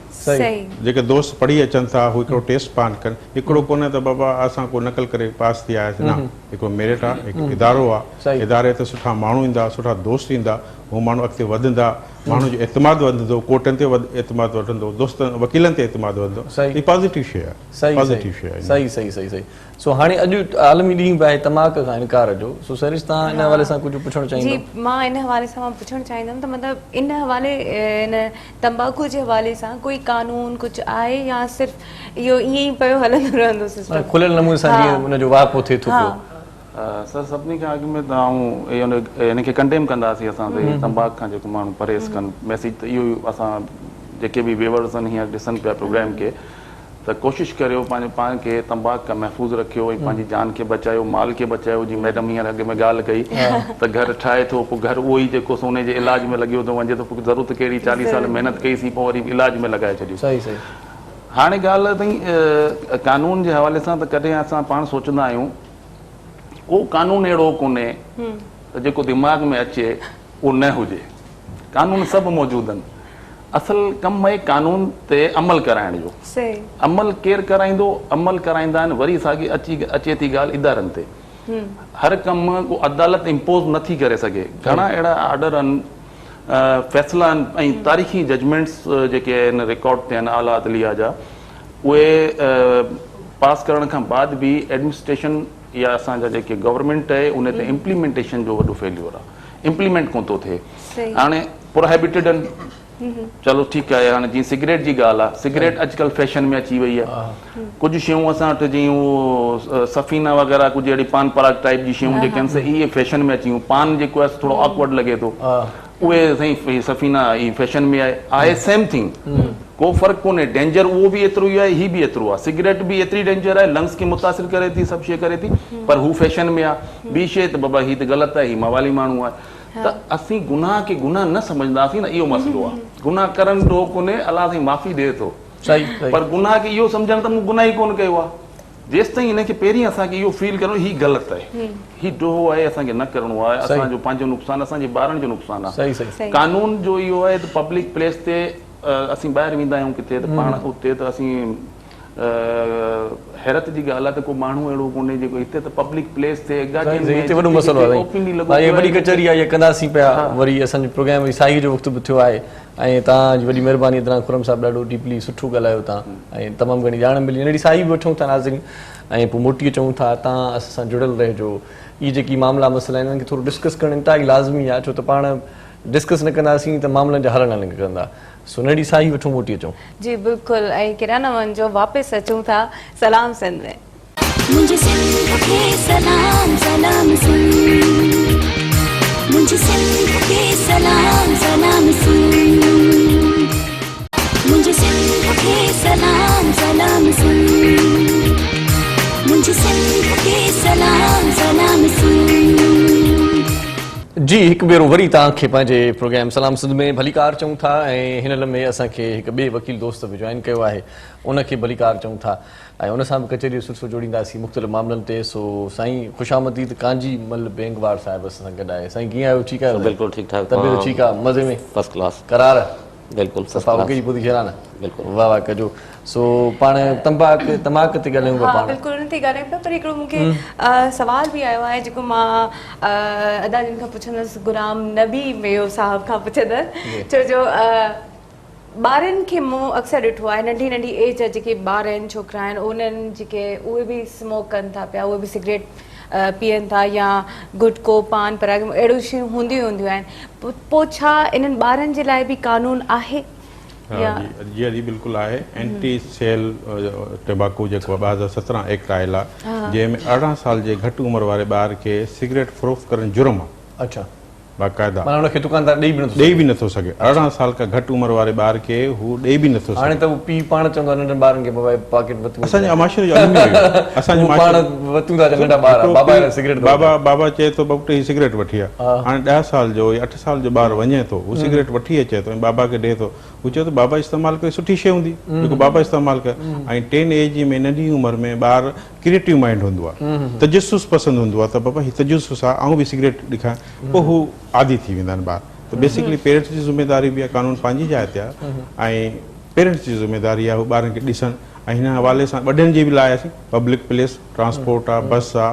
جيڪي دوست پڙهي اچن ٿا هو هڪڙو ٽيسٽ پاس ڪن هڪڙو ڪونه ته بابا اسان ڪو نقل ڪري پاس ٿي آياسين نه هڪڙو ميرٽ آهي هڪ ادارو آهي اداري تي سٺا ماڻهو ايندا سٺا دوست ايندا هو ماڻهو اڳتي وڌندا ماڻهو جو اعتماد وڌندو ڪورٽن تي اعتماد وڌندو دوستن وڪيلن تي اعتماد وڌندو هي پازيٽو شي آهي پازيٽو شي آهي صحيح صحيح صحيح صحيح سو هاڻي اڄ عالمي ڏينهن به آهي تماڪ کان انڪار جو سو سحرش توهان ان حوالي سان ڪجهه پڇڻ چاهيندو جي مان ان حوالي سان مان پڇڻ چاهيندم ته مطلب ان حوالي ان تمباڪو جي حوالي سان ڪوئي قانون ڪجهه آهي يا صرف اهو ائين ئي پيو هلندو رهندو سسٽم کليل نموني سان جيئن ان جو واهپو ٿئي ٿو پيو. سر سڀني کان اڳ ۾ ته آئون اهو ان کي ڪنڊيم ڪنداسين اسان ته تمباڪ کان جيڪو ماڻهو پرهيز ڪن ميسيج ته اهو ئي اسان جيڪي به ويورز آهن هينئر ڏسن پيا پروگرام کي ته ڪوشش ڪريو پنهنجو پاڻ کي تمباڪ کان محفوظ رکيو ۽ پنهنجي جان کي بچايو مال کي بچايو جيئن ميڊم هينئر اڳ ۾ ڳالهه ڪئي ته گهر ٺاهي ٿو پوء گهر اهو ئي جيڪو سو انهي جي علاج ۾ لڳيو ٿو وڃي ته پوء ضرورت ڪهڙي چاليهه سال محنت ڪئي سين پوء وري علاج ۾ لڳائي ڇڏيو هاڻي ڳالهه اٿئي قانون جي حوالي سان ته ڪڏهن اسان پاڻ سوچندا آهيون ڪو قانون اهڙو ڪونهي ته جيڪو دماغ ۾ اچي اهو نه هجي قانون سڀ موجود آهن اصل ڪم آهي قانون تي عمل ڪرائڻ جو. عمل ڪير ڪرائيندو؟ عمل ڪرائيندا آهن وري ساڳي اچي اچي ٿي ڳالهه ادارن تي. هر ڪم ڪو عدالت امپوز نه ٿي ڪري سگهي. گهڻا اهڙا آرڊر آهن، فيصلا آهن ۽ تاريخي ججمينٽس جيڪي آهن رڪارڊ تي آهن اعليٰ عدليه جا اهي پاس ڪرڻ کان بعد به ايڊمنسٽريشن يا اسان جا جيڪي گورنمينٽ آهي ان تي امپليمينٽيشن جو وڏو فيليور آهي. امپليمينٽ ڪونه ٿو ٿئي. هاڻي پروهيبيٽيڊ آهن چلو ٺيڪ آهي هاڻي جيئن سگريٽ جي ڳالهه آهي سگريٽ اڄڪلهه فيشن ۾ اچي وئي آهي ڪجهه شيون اسان وٽ جيئن اهو سفينا وغيره ڪجهه اهڙي پان پراگ ٽائپ جي شيون جيڪي آهن سي اهي فيشن ۾ اچي ويون پان جيڪو آهي ٿورو آڪورڊ لڳي ٿو اهي سائين سفينا هي فيشن ۾ آهي آهي سيم ٿنگ ڪو فرق ڪونهي ڊينجر اهو به ايترو ئي آهي هي به ايترو آهي سگريٽ به ايتري ڊينجر آهي لنگس کي متاثر ڪري ٿي سڀ شي ڪري ٿي پر هو فيشن ۾ آهي ٻي شي ته بابا هي ته غلط آهي هي موالي ماڻهو آهي ته اسين گناهه کي گناهه نه سمجهنداسين نه اهو مسئلو آهي گناهه ڪرڻ ڏوهه ڪونهي الله سائين معافي ڏئي ٿو پر گناهه کي اهو سمجهڻ ته مون گناهه ئي ڪونه ڪيو آهي جيستائين هن کي پهرين اسان کي اهو فيل ڪرڻو هي غلط آهي هي ڏوهه آهي اسان کي نه ڪرڻو آهي اسان جو پنهنجو نقصان اسان جي ٻارن جو نقصان آهي قانون جو اهو آهي ته پبلڪ پليس تي اسين ٻاهر ويندا آهيون ڪٿي ته پاڻ اتي ته اسين حيرت جي ڳالهه آهي ته ڪو ماڻهو اهڙو ڪونهي جيڪو هتي ته پبلڪ پليس تي گاڏين ۾ هتي وڏو مسئلو آهي سائين هي وڏي ڪچهري آهي اها ڪنداسين پيا وري اسان جو پروگرام وري ساهي جو وقت به ٿيو آهي ۽ توهان جي وڏي مهرباني عدنان خرم صاحب ڏاڍو ڊيپلي سٺو ڳالهايو توهان ۽ تمام گهڻي ڄاڻ ملي ننڍڙي ساهي به وٺون ٿا ناظرين ۽ پوء موٽي اچون ٿا توهان اسان سان جڙيل رهجو اهي جيڪي معاملا مسئلا آهن انهن کي ٿورو ڊسڪس ڪرڻ انتهائي لازمي آهي ڇو ته پاڻ ڊسڪس نه ڪنداسين ته معاملن جا حل نه نڪرندا سو ننڍڙي ساهي وٺون موٽي اچون. جي بلڪل ۽ ڪيڏانهن نه وڃجو واپس اچون ٿا سلام سنڌ ۾. منهنجي سنڌ کي سلام سلام سنڌ منهنجي سنڌ کي سلام سلام سنڌ منهنجي سنڌ کي سلام سلام سنڌ منهنجي سنڌ کي سلام سلام سنڌ. جي هڪ ڀيرو وري توهان کي پنهنجي پروگرام سلام سنڌ ۾ ڀليڪار چئون ٿا ۽ هن لمحي اسان کي هڪ ٻئي وڪيل دوست به جوائن ڪيو آهي ان کي ڀليڪار چئون ٿا ۽ ان سان به ڪچهري جو سلسلو جوڙينداسين مختلف معاملن تي سو سائين خوش آمديد ڪانجي مل بينگوار صاحب اسان سان گڏ آهي سائين ڪيئن آهيو ٺيڪ آهيو بلڪل ٺيڪ ٺاڪ طبيعت ٺيڪ آهي مزي ۾ فرسٽ ڪلاس قرار بلڪل صفا اوڪي جي پوزيشن آ نه بلڪل واھ واھ ڪجو سو پاڻ تمباڪ تماڪ تي ڳالهايون پيا ها پاڻ. بلڪل ان تي ڳالهايون پيا پر هڪڙو مون کي سوال به آيو آهي جيڪو مان ادا جن کان پڇندس غلام نبي ميو صاحب کان پڇندس ڇو جو ٻارن کي مون اڪثر ڏٺو آهي ننڍي ننڍي ايج جا جيڪي ٻار آهن ڇوڪرا آهن انهن جيڪي اهي به سموڪ ڪن ٿا پيا اهي به سگريٽ پيئن ٿا يا گٽڪو پان پراگ اهڙيون شيون هونديون هونديون آهن پوء ڇا انهن ٻارن جي لاء به قانون آهي ها جي جي بلڪل آهي اينٽي سيل ٽباڪو جيڪو 2017 ايڪٽ آيل آهي جنهن ۾ 18 سال جي گهٽ عمر واري ٻار کي سگريٽ فروخت ڪرڻ جرم آهي. اڇا. باقاعده. معنيٰ ان کي دڪاندار ڏئي به نٿو سگهي. ڏئي به نٿو سگهي. 18 سال کان گهٽ عمر واري ٻار کي هو ڏئي به نٿو سگهي. هاڻي ته هو پيء پاڻ چوندو آهي ننڍن ٻارن کي بابا هي پاڪيٽ وتيون اسان جي معاشري جو الميو اهو آهي. اسان جي هو پاڻ وتيون ٿا اچن ننڍا ٻار بابا هي سگريٽ ٿو بابا بابا چئي ٿو پٽ هي سگريٽ وٺي آ. هاڻي 10 سال جو يا 8 سال جو ٻار وڃي ٿو هو سگريٽ وٺي اچي ٿو ۽ بابا کي ڏئي ٿو. هو چئي ٿو بابا استعمال ڪري سٺي شيء هوندي جيڪو بابا استعمال ڪري ۽ ٽين ايج ۾ ننڍي عمر ۾ ٻار ڪريئيٽو مائنڊ هوندو آهي تجسس پسند هوندو آهي ته بابا هي تجسس آهي آئون به سگريٽ ڏکايان پوء هو عادي ٿي ويندا آهن ٻار ته بيسڪلي پيرنٽس جي ذميواري به آهي قانون پنهنجي جاء تي آهي ۽ پيرنٽس جي ذميواري آهي هو ٻارن کي ڏسن ۽ هن حوالي سان وڏن جي به لاء اسين پبلڪ پليس ٽرانسپورٽ آ بس آ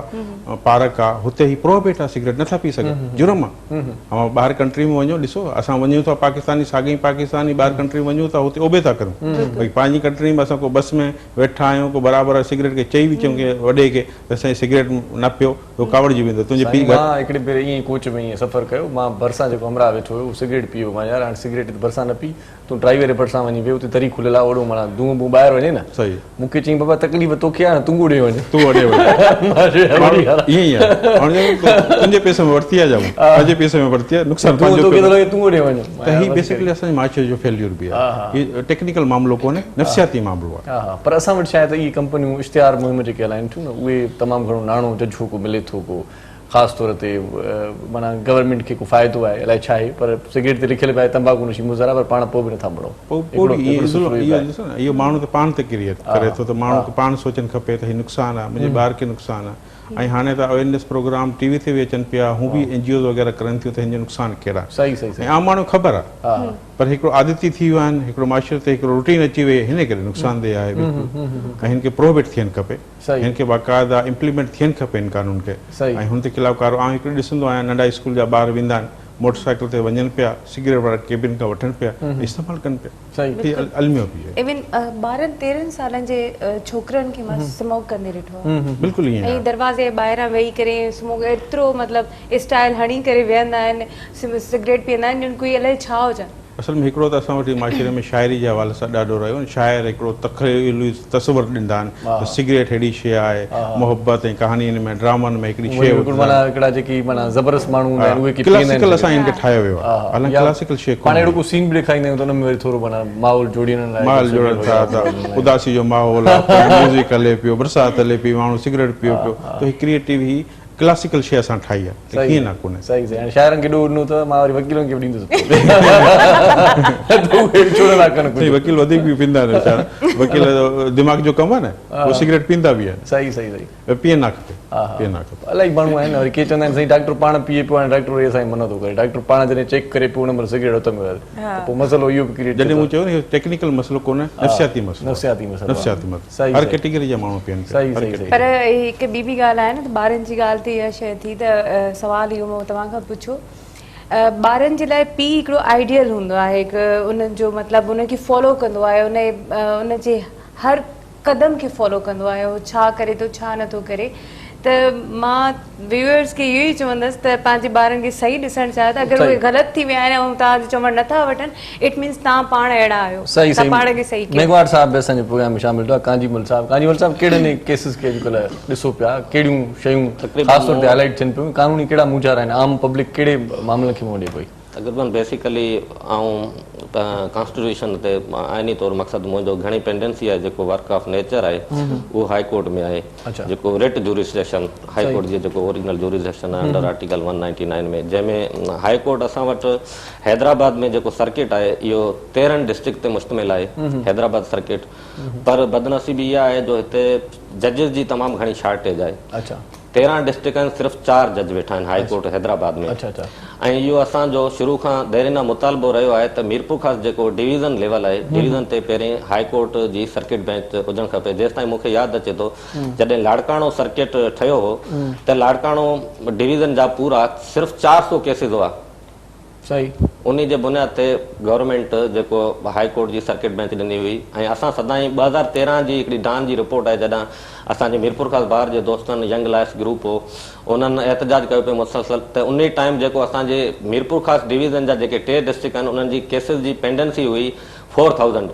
پارڪ آ هتي هي پروهبيٽ آ سگريٽ نٿا پي سگهن جرم آ اوهان ٻاهر ڪنٽري ۾ وڃو ڏسو اسان وڃون ٿا پاڪستاني ساڳي پاڪستاني ٻاهر ڪنٽري ۾ وڃون ٿا هتي اوبي ٿا ڪريون باقي پنهنجي ڪنٽري ۾ اسان ڪو بس ۾ ويٺا آهيون ڪو برابر سگريٽ کي چئي به چئون ڪي وڏي کي ته سائين سگريٽ نه پيو هو ڪاوڙجي ويندو تنهنجي پيء سائين مان هڪڙي ڀيري ائين ئي ڪوچ ۾ ائين سفر ڪيو مان ڀرسان جيڪو همراهه ويٺو هيو اهو سگريٽ پيو مان يار هاڻي سگريٽ ته ڀرسان نه پي تون ڊرائيور جي ڀرسان وڃي ويهه اتي دري کليل آهي اوڏو معنيٰ دونهون بونهون ٻاهر وڃي نه. صحيح. مون کي چيائين بابا تڪليف توکي آهي نه تون اوڏي وڃ. تون اوڏي وڃ. مان چيو يار وڏي ڳالهه آهي. ائين ئي آهي. هاڻي چيو تنهنجي پئسي ۾ ورتي آهي جا مون پنهنجي پئسي ۾ ورتي آهي نقصان دونهون پنهنجو توکي پيو ٿو لڳي تون اوڏي وڃ. ته هي بيسڪلي اسان جي معاشري جو فيليور به آهي. هي ٽيڪنيڪل معاملو ڪونهي نفسياتي معاملو آهي. ها ها پر اسان وٽ شايد اهي ڪمپنيون اشتهار مهم جيڪي هلائين ٿيون نه اهي تمام گهڻو ناڻو ججهو ڪو ملي ٿو ڪو خاص طور تي معنيٰ گورنمينٽ کي ڪو فائدو آهي الائي ڇا آهي پر سگريٽ تي لکيل به آهي تمباڪو نوشي مضر آهي پر پاڻ پوء به نٿا مڙون. پوء پوء به ائين اهو ڏسو نه اهو ماڻهو ته پاڻ تي ڪريئيٽ ڪري ٿو ته ماڻهو کي پاڻ سوچڻ کپي ته هي نقصان آهي منهنجي ٻار کي نقصان آهي ۽ هاڻي ته اويرنيس پروگرام ٽي وي تي به اچن پيا هو به اين جي اوز وغيره ڪرن ٿيون ته هن جو نقصان ڪهڙا آهن ۽ عام ماڻهو کي خبر آهي پر هڪڙو عادتي ٿي ويو آهن هڪڙو معاشري تي هڪڙو روٽين اچي وئي هن ڪري نقصان ده آهي بلڪل ۽ هن کي پروهبٽ ٿيڻ کپي. هن کي باقاعده امپليمينٽ ٿيڻ کپي هن قانون کي ۽ هن تي خلاف ڪارو آئون هڪڙو ڏسندو آهيان ننڍا اسڪول جا ٻار ويندا آهن موٽر سائيڪل تي وڃن پيا سگريٽ وارا ڪيبن کان وٺن پيا استعمال ڪن پيا هي الميو به آهي. ايون 12 13 سالن جي ڇوڪرن کي مان سموڪ ڪندي ڏٺو آهي. بلڪل ائين آهي. ۽ دروازي جي ٻاهران ويهي ڪري سموڪ ايترو مطلب اسٽائل هڻي ڪري ويهندا آهن سگريٽ پيئندا آهن ڄڻ ڪوئي الائي ڇا هجن. اصل ۾ هڪڙو ته اسان وٽ معاشري ۾ شاعري جي حوالي سان ڏاڍو رهيو ۽ شاعر هڪڙو تخيلي تصور ڏيندا آهن ته سگريٽ ههڙي شيء آهي، محبت ۽ ڪهاڻين ۾ ڊرامن ۾ هڪڙي شيء هڪڙو معنيٰ هڪڙا جيڪي معنيٰ زبردست ماڻهو هوندا آهن اهي ڪي پيئندا آهن ڪلاسيڪل اسان هن کي ٺاهيو ويو آهي حالانڪه ڪلاسيڪل شيء ڪونهي. پاڻ اهڙو ڪو سين به ڏيکاريندا آهيون ته ان ۾ وري ٿورو معنيٰ ماحول جوڙي انهن لاء ماحول جوڙن ٿا ته اداسي جو ماحول آهي ميوزڪ هلي پيو برسات هلي پئي ماڻهو سگريٽ پيئي پيو ته هي ڪريئيٽو هي ڪلاسيڪل شيء اسان ٺاهي آهي ته ڪيئن نه ڪونهي. صحيح صحيح هاڻي شاعرن کي ڏوهه ڏنو اٿو مان وري وڪيلن کي به ڏيندس ته اهي به ڇو نه ٿا ڪن ڪجهه. صحيح وڪيل وڌيڪ به پيندا آهن ويچارا وڪيل دماغ جو ڪم آهي نه هو سگريٽ پيندا به آهن. صحيح صحيح صحيح. پيئڻ نه کپي پيئڻ نه کپي. الاهي ماڻهو آهن وري ڪي چوندا آهن سائين ڊاڪٽر پاڻ پيئي پيو هاڻي ڊاڪٽر وري اسان کي منع ٿو ڪري ڊاڪٽر پاڻ جڏهن چيڪ ڪري پيو ان مهل سگريٽ هٿ ۾ هيس ته پوء مسئلو اهو به ڪريئيٽ ٿئي ٿو. جڏهن مون چيو نه اهو ٽيڪنيڪل مسئلو ڪونهي نفسياتي مسئلو آهي. نفسياتي مسئلو آهي. نفسياتي مسئلو. هر ڪيٽيگري جا ماڻهو پيئن پيا. صحيح صحيح صحيح. پر هڪ ٻي به ڳالهه آهي نه ته ٻارن جي ڳالهه تي اها شيء ٿي ته سوال اهو مون توهان کان پڇيو ٻارن جي لاء پيء هڪڙو آئيڊيل هوندو آهي هڪ ان جو مطلب ان کي فالو ڪندو آهي ان ان جي هر قدم کي فالو ڪندو آهي هو ڇا ڪري ٿو ڇا نٿو ڪري ته مان ويوئرس کي اهو ئي چوندس ته پنهنجي ٻارن کي صحيح ڏسڻ چاهيو ته اگر اهي غلط ٿي ويا آهن ۽ توهان جو چوڻ نٿا وٺن it means توهان پاڻ اهڙا آهيو صحيح توهان پاڻ کي صحيح ڪيو. ميگهواڙ صاحب به اسان جي پروگرام ۾ شامل ٿيا ڪانجي مل صاحب ڪانجي مل صاحب ڪهڙن ڪيسز کي اڄڪلهه ڏسو پيا ڪهڙيون شيون خاص طور تي هائلائيٽ ٿين پيون قانوني ڪهڙا مونجهارا آهن عام پبلڪ ڪهڙي معاملن کي منهن ڏئي پئي. تقريبن بيسيڪلي آئون ڪانسٽيٽيوشن تي آئيني طور مقصد منهنجو گهڻي پينڊنسي آهي جيڪو ورڪ آف نيچر آهي اهو هائي ڪورٽ ۾ آهي جيڪو رٽ جورسڊڪشن هائي ڪورٽ جي جيڪو اوريجنل جورسڊڪشن آهي انڊر آرٽيڪل 199 ۾ جنهن ۾ هائي ڪورٽ اسان وٽ حيدرآباد ۾ جيڪو سرڪٽ آهي اهو 13 ڊسٽرڪٽ تي مشتمل آهي حيدرآباد سرڪٽ پر بدنصيبي اها آهي جو هتي ججز جي تمام گهڻي شارٽيج آهي 13 ڊسٽرڪٽ آهن صرف چار جج ويٺا آهن هائي ڪورٽ حيدرآباد ۾ ۽ اهو اسان جو شروع کان ديرينه مطالبو رهيو آهي ته ميرپورخاص جيڪو ڊويزن ليول آهي ڊويزن تي پهرين هائي ڪورٽ جي سرڪٽ بينچ هجڻ کپي جيستائين مون کي ياد اچي ٿو جڏهن لاڙڪاڻو سرڪٽ ٺهيو هو ته لاڙڪاڻو ڊويزن جا پورا صرف 400 ڪيسز هئا صحيح. انهي جي بنياد تي گورنمينٽ جيڪو هائي ڪورٽ جي سرڪٽ بينچ ڏني هئي ۽ اسان سدائين 2013 جي هڪڙي ڊان جي رپورٽ آهي جڏهن اسان جي ميرپورخاص بار جي دوستن ينگ لائرس گروپ هو انهن احتجاج ڪيو پئي مسلسل ته انهي ٽائيم جيڪو اسان جي ميرپورخاص ڊويزن جا جيڪي ٽي ڊسٽرڪٽ آهن انهن جي ڪيسز جي پينڊنسي هئي فور ٿائوزنڊ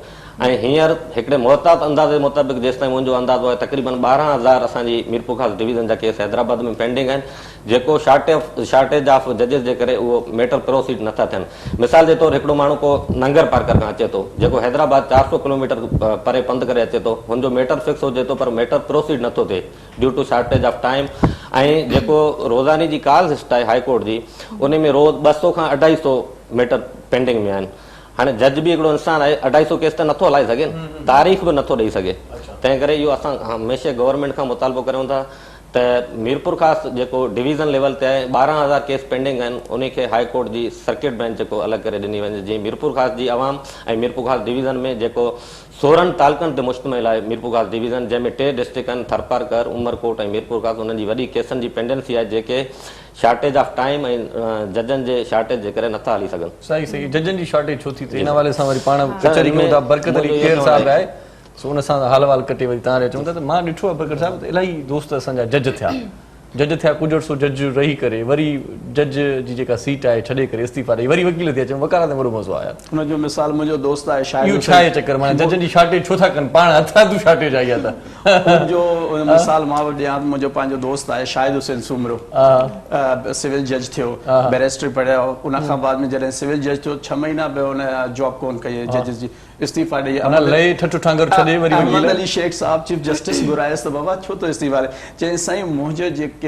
۽ هينئر هڪڙي محتاط اندازي مطابق جيستائين منهنجو اندازو آهي تقريبن 12 هزار اسان جي ميرپورخاص ڊويزن جا ڪيس حيدرآباد ۾ پينڊنگ آهن، جيڪو شارٽيج آف ججز جي ڪري اهو ميٽر پروسيڊ نٿا ٿين. مثال جي طور هڪڙو ماڻهو ڪو ننگر پارڪر کان اچي ٿو جيڪو حيدرآباد 400 ڪلوميٽر پري پنڌ ڪري اچي ٿو، هن جو ميٽر فڪس هجي ٿو پر ميٽر پروسيڊ نٿو ٿئي due to shortage of time ۽ جيڪو روزاني جي ڪال لسٽ آهي هائي ڪورٽ جي انهي ۾ روز 200 کان 250 ميٽر پينڊنگ ۾ آهن. هاڻي جج به هڪڙو انسان آهي، 250 ڪيس ته نٿو هلائي سگهي نه، تاريخ به نٿو ڏئي سگهي. تنهن ڪري اهو اسان هميشه گورنمينٽ کان مطالبو ڪريون ٿا ته ميرپورخاص جيڪو ڊويزن ليول تي آهي 12 هزار ڪيس پينڊنگ آهن، انهي کي هاء ڪورٽ جي سرڪٽ بينچ جيڪو الڳ ڪري ڏني وڃي، جيئن ميرپورخاص جي عوام ۽ ميرپورخاص ڊويزن ۾ جيڪو 16 تعلقن تي مشتمل آهي ميرپورخاص ڊويزن، جنهن ۾ ٽي ڊسٽرڪٽ آهن ٿرپارڪر، عمرڪوٽ ۽ ميرپورخاص، انهن جي وڏي ڪيسن جي پينڊنسي آهي جيڪي شارٽيج آف ٽائيم ۽ ججن جي شارٽيج جي ڪري نٿا هلي سگهن. صحيح صحيح ججن جي شارٽيج ڇو ٿي ٿئي ان حوالي سان وري پاڻ ڪچهري ڪيون ٿا. برڪت علي کير صاحب آهي سو ان سان حال احوال ڪٽي وري توهان ڏي اچون ٿا ته مان ڏٺو آهي برڪت صاحب ته الاهي دوست اسان جا جج ٿيا جج ٿيا ڪجهه عرصو جج رهي ڪري وري جج جي جيڪا سيٽ آهي ڇڏي ڪري استعيفا ڏئي وري وڪيل ٿي اچن، وڪالت ۾ وڏو مزو آهي يار. ان جو مثال منهنجو دوست آهي شاهد اهو ڇا آهي چڪر معنيٰ ججن جي شارٽيج ڇو ٿا ڪن پاڻ هٿرادو شارٽيج آئي آهي ته. ان جو مثال مان به ڏيان ته منهنجو پنهنجو دوست آهي شاهد حسين سومرو سول جج ٿيو، بئريسٽري پڙهيو، ان کان بعد ۾ جڏهن سول جج ٿيو 6 مهينا به ان جاب ڪون ڪئي ججز جي، استعيفا ڏئي معنيٰ لهي ٺٺ ٺانگر ڇڏي وري وڪيل. احمد علي شيخ صاحب چيف جسٽس گهرايس ته بابا ڇو ٿو استعيفا ڏي؟ چيائين سائين منهنجا جيڪي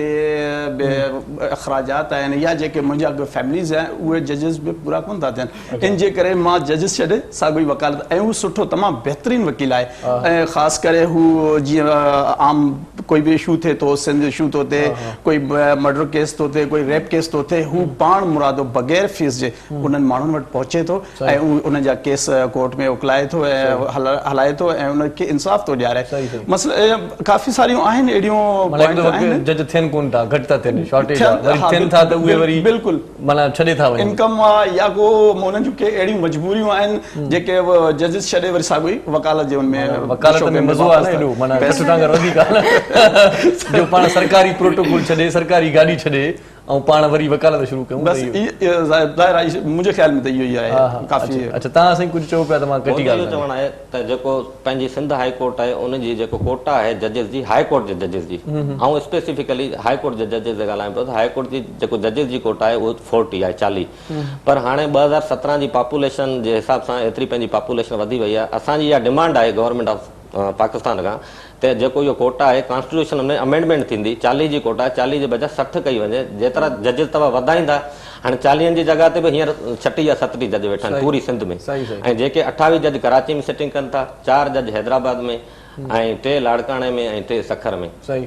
به اخراجات آهن يا جيڪي منهنجا فيمليز آهن اهي ججز به پورا ڪون ٿا ٿين، ان جي ڪري مان ججز ڇڏي ساڳيو ئي وڪالت ۽ هو سٺو تمام بهترين وڪيل آهي ۽ خاص ڪري هو جيئن عام ڪوئي به اشو ٿئي ٿو، سنڌ اشو ٿو ٿئي، ڪوئي مرڊر ڪيس ٿو ٿئي، ڪوئي ريپ ڪيس ٿو ٿئي، هو پاڻ مرادو بغير فيس جي انهن ماڻهن وٽ پهچي ٿو ۽ هو انهن جا ڪيس ڪورٽ ۾ اڪلائي ٿو ۽ هلائي ٿو ۽ انهن کي انصاف ٿو ڏياري. مسئلا ڪافي ساريون آهن اهڙيون پوائنٽ آهن. جج ٿين ڪون ٿا، گهٽ ٿا ٿين، شارٽيج آ، وري ٿين ٿا ته اهي وري بلڪل معنيٰ ڇڏي ٿا وڃن. انڪم آ يا ڪو انهن جون ڪي اهڙيون مجبوريون آهن جيڪي ججز ڇڏي وري ساڳيو ئي وڪالت جي ان ۾ وڪالت ۾ مزو آ نه ايڏو معنيٰ ٺٺ ٺانگر وڌيڪ آ نه جو پاڻ سرڪاري پروٽوڪول ڇڏي سرڪاري گاڏي ڇڏي ۽ پاڻ وري وڪالت شروع ڪيون بس ظاهر آهي منهنجي خيال ۾ ته اهو ئي آهي ڪافي. اڇا توهان سائين ڪجهه چئو پيا ته مان ڪٽي ڳالهه منهنجو اهو چوڻ آهي ته جيڪو پنهنجي سنڌ هائي ڪورٽ آهي ان جي جيڪو ڪوٽا آهي ججز جي هائي ڪورٽ جي ججز جي آئون اسپيسيفڪلي هائي ڪورٽ جي ججز جي ڳالهايان پيو ته هائي ڪورٽ جي جيڪو ججز جي ڪوٽا آهي اهو فورٽي آهي 40، پر هاڻي 2017 جي پاپوليشن جي حساب سان ايتري پنهنجي پاپوليشن وڌي وئي آهي. اسان جي اها ڊمانڊ آهي گورنمينٽ آف پاڪستان کان ته جيڪو اهو ڪوٽا آهي ڪانسٽيٽيوشن ۾ امينڊمينٽ ٿيندي 40 جي ڪوٽا 40 جي بجاء 60 ڪئي وڃي. جيترا ججز توهان وڌائيندا، هاڻي 40 جي جڳهه تي به هينئر 36 يا 37 جج ويٺا آهن پوري سنڌ ۾ ۽ جيڪي 28 جج ڪراچي ۾ سٽنگ ڪن ٿا، چار جج حيدرآباد ۾ ۽ ٽي لاڙڪاڻي ۾ ۽ ٽي سکر ۾. صحيح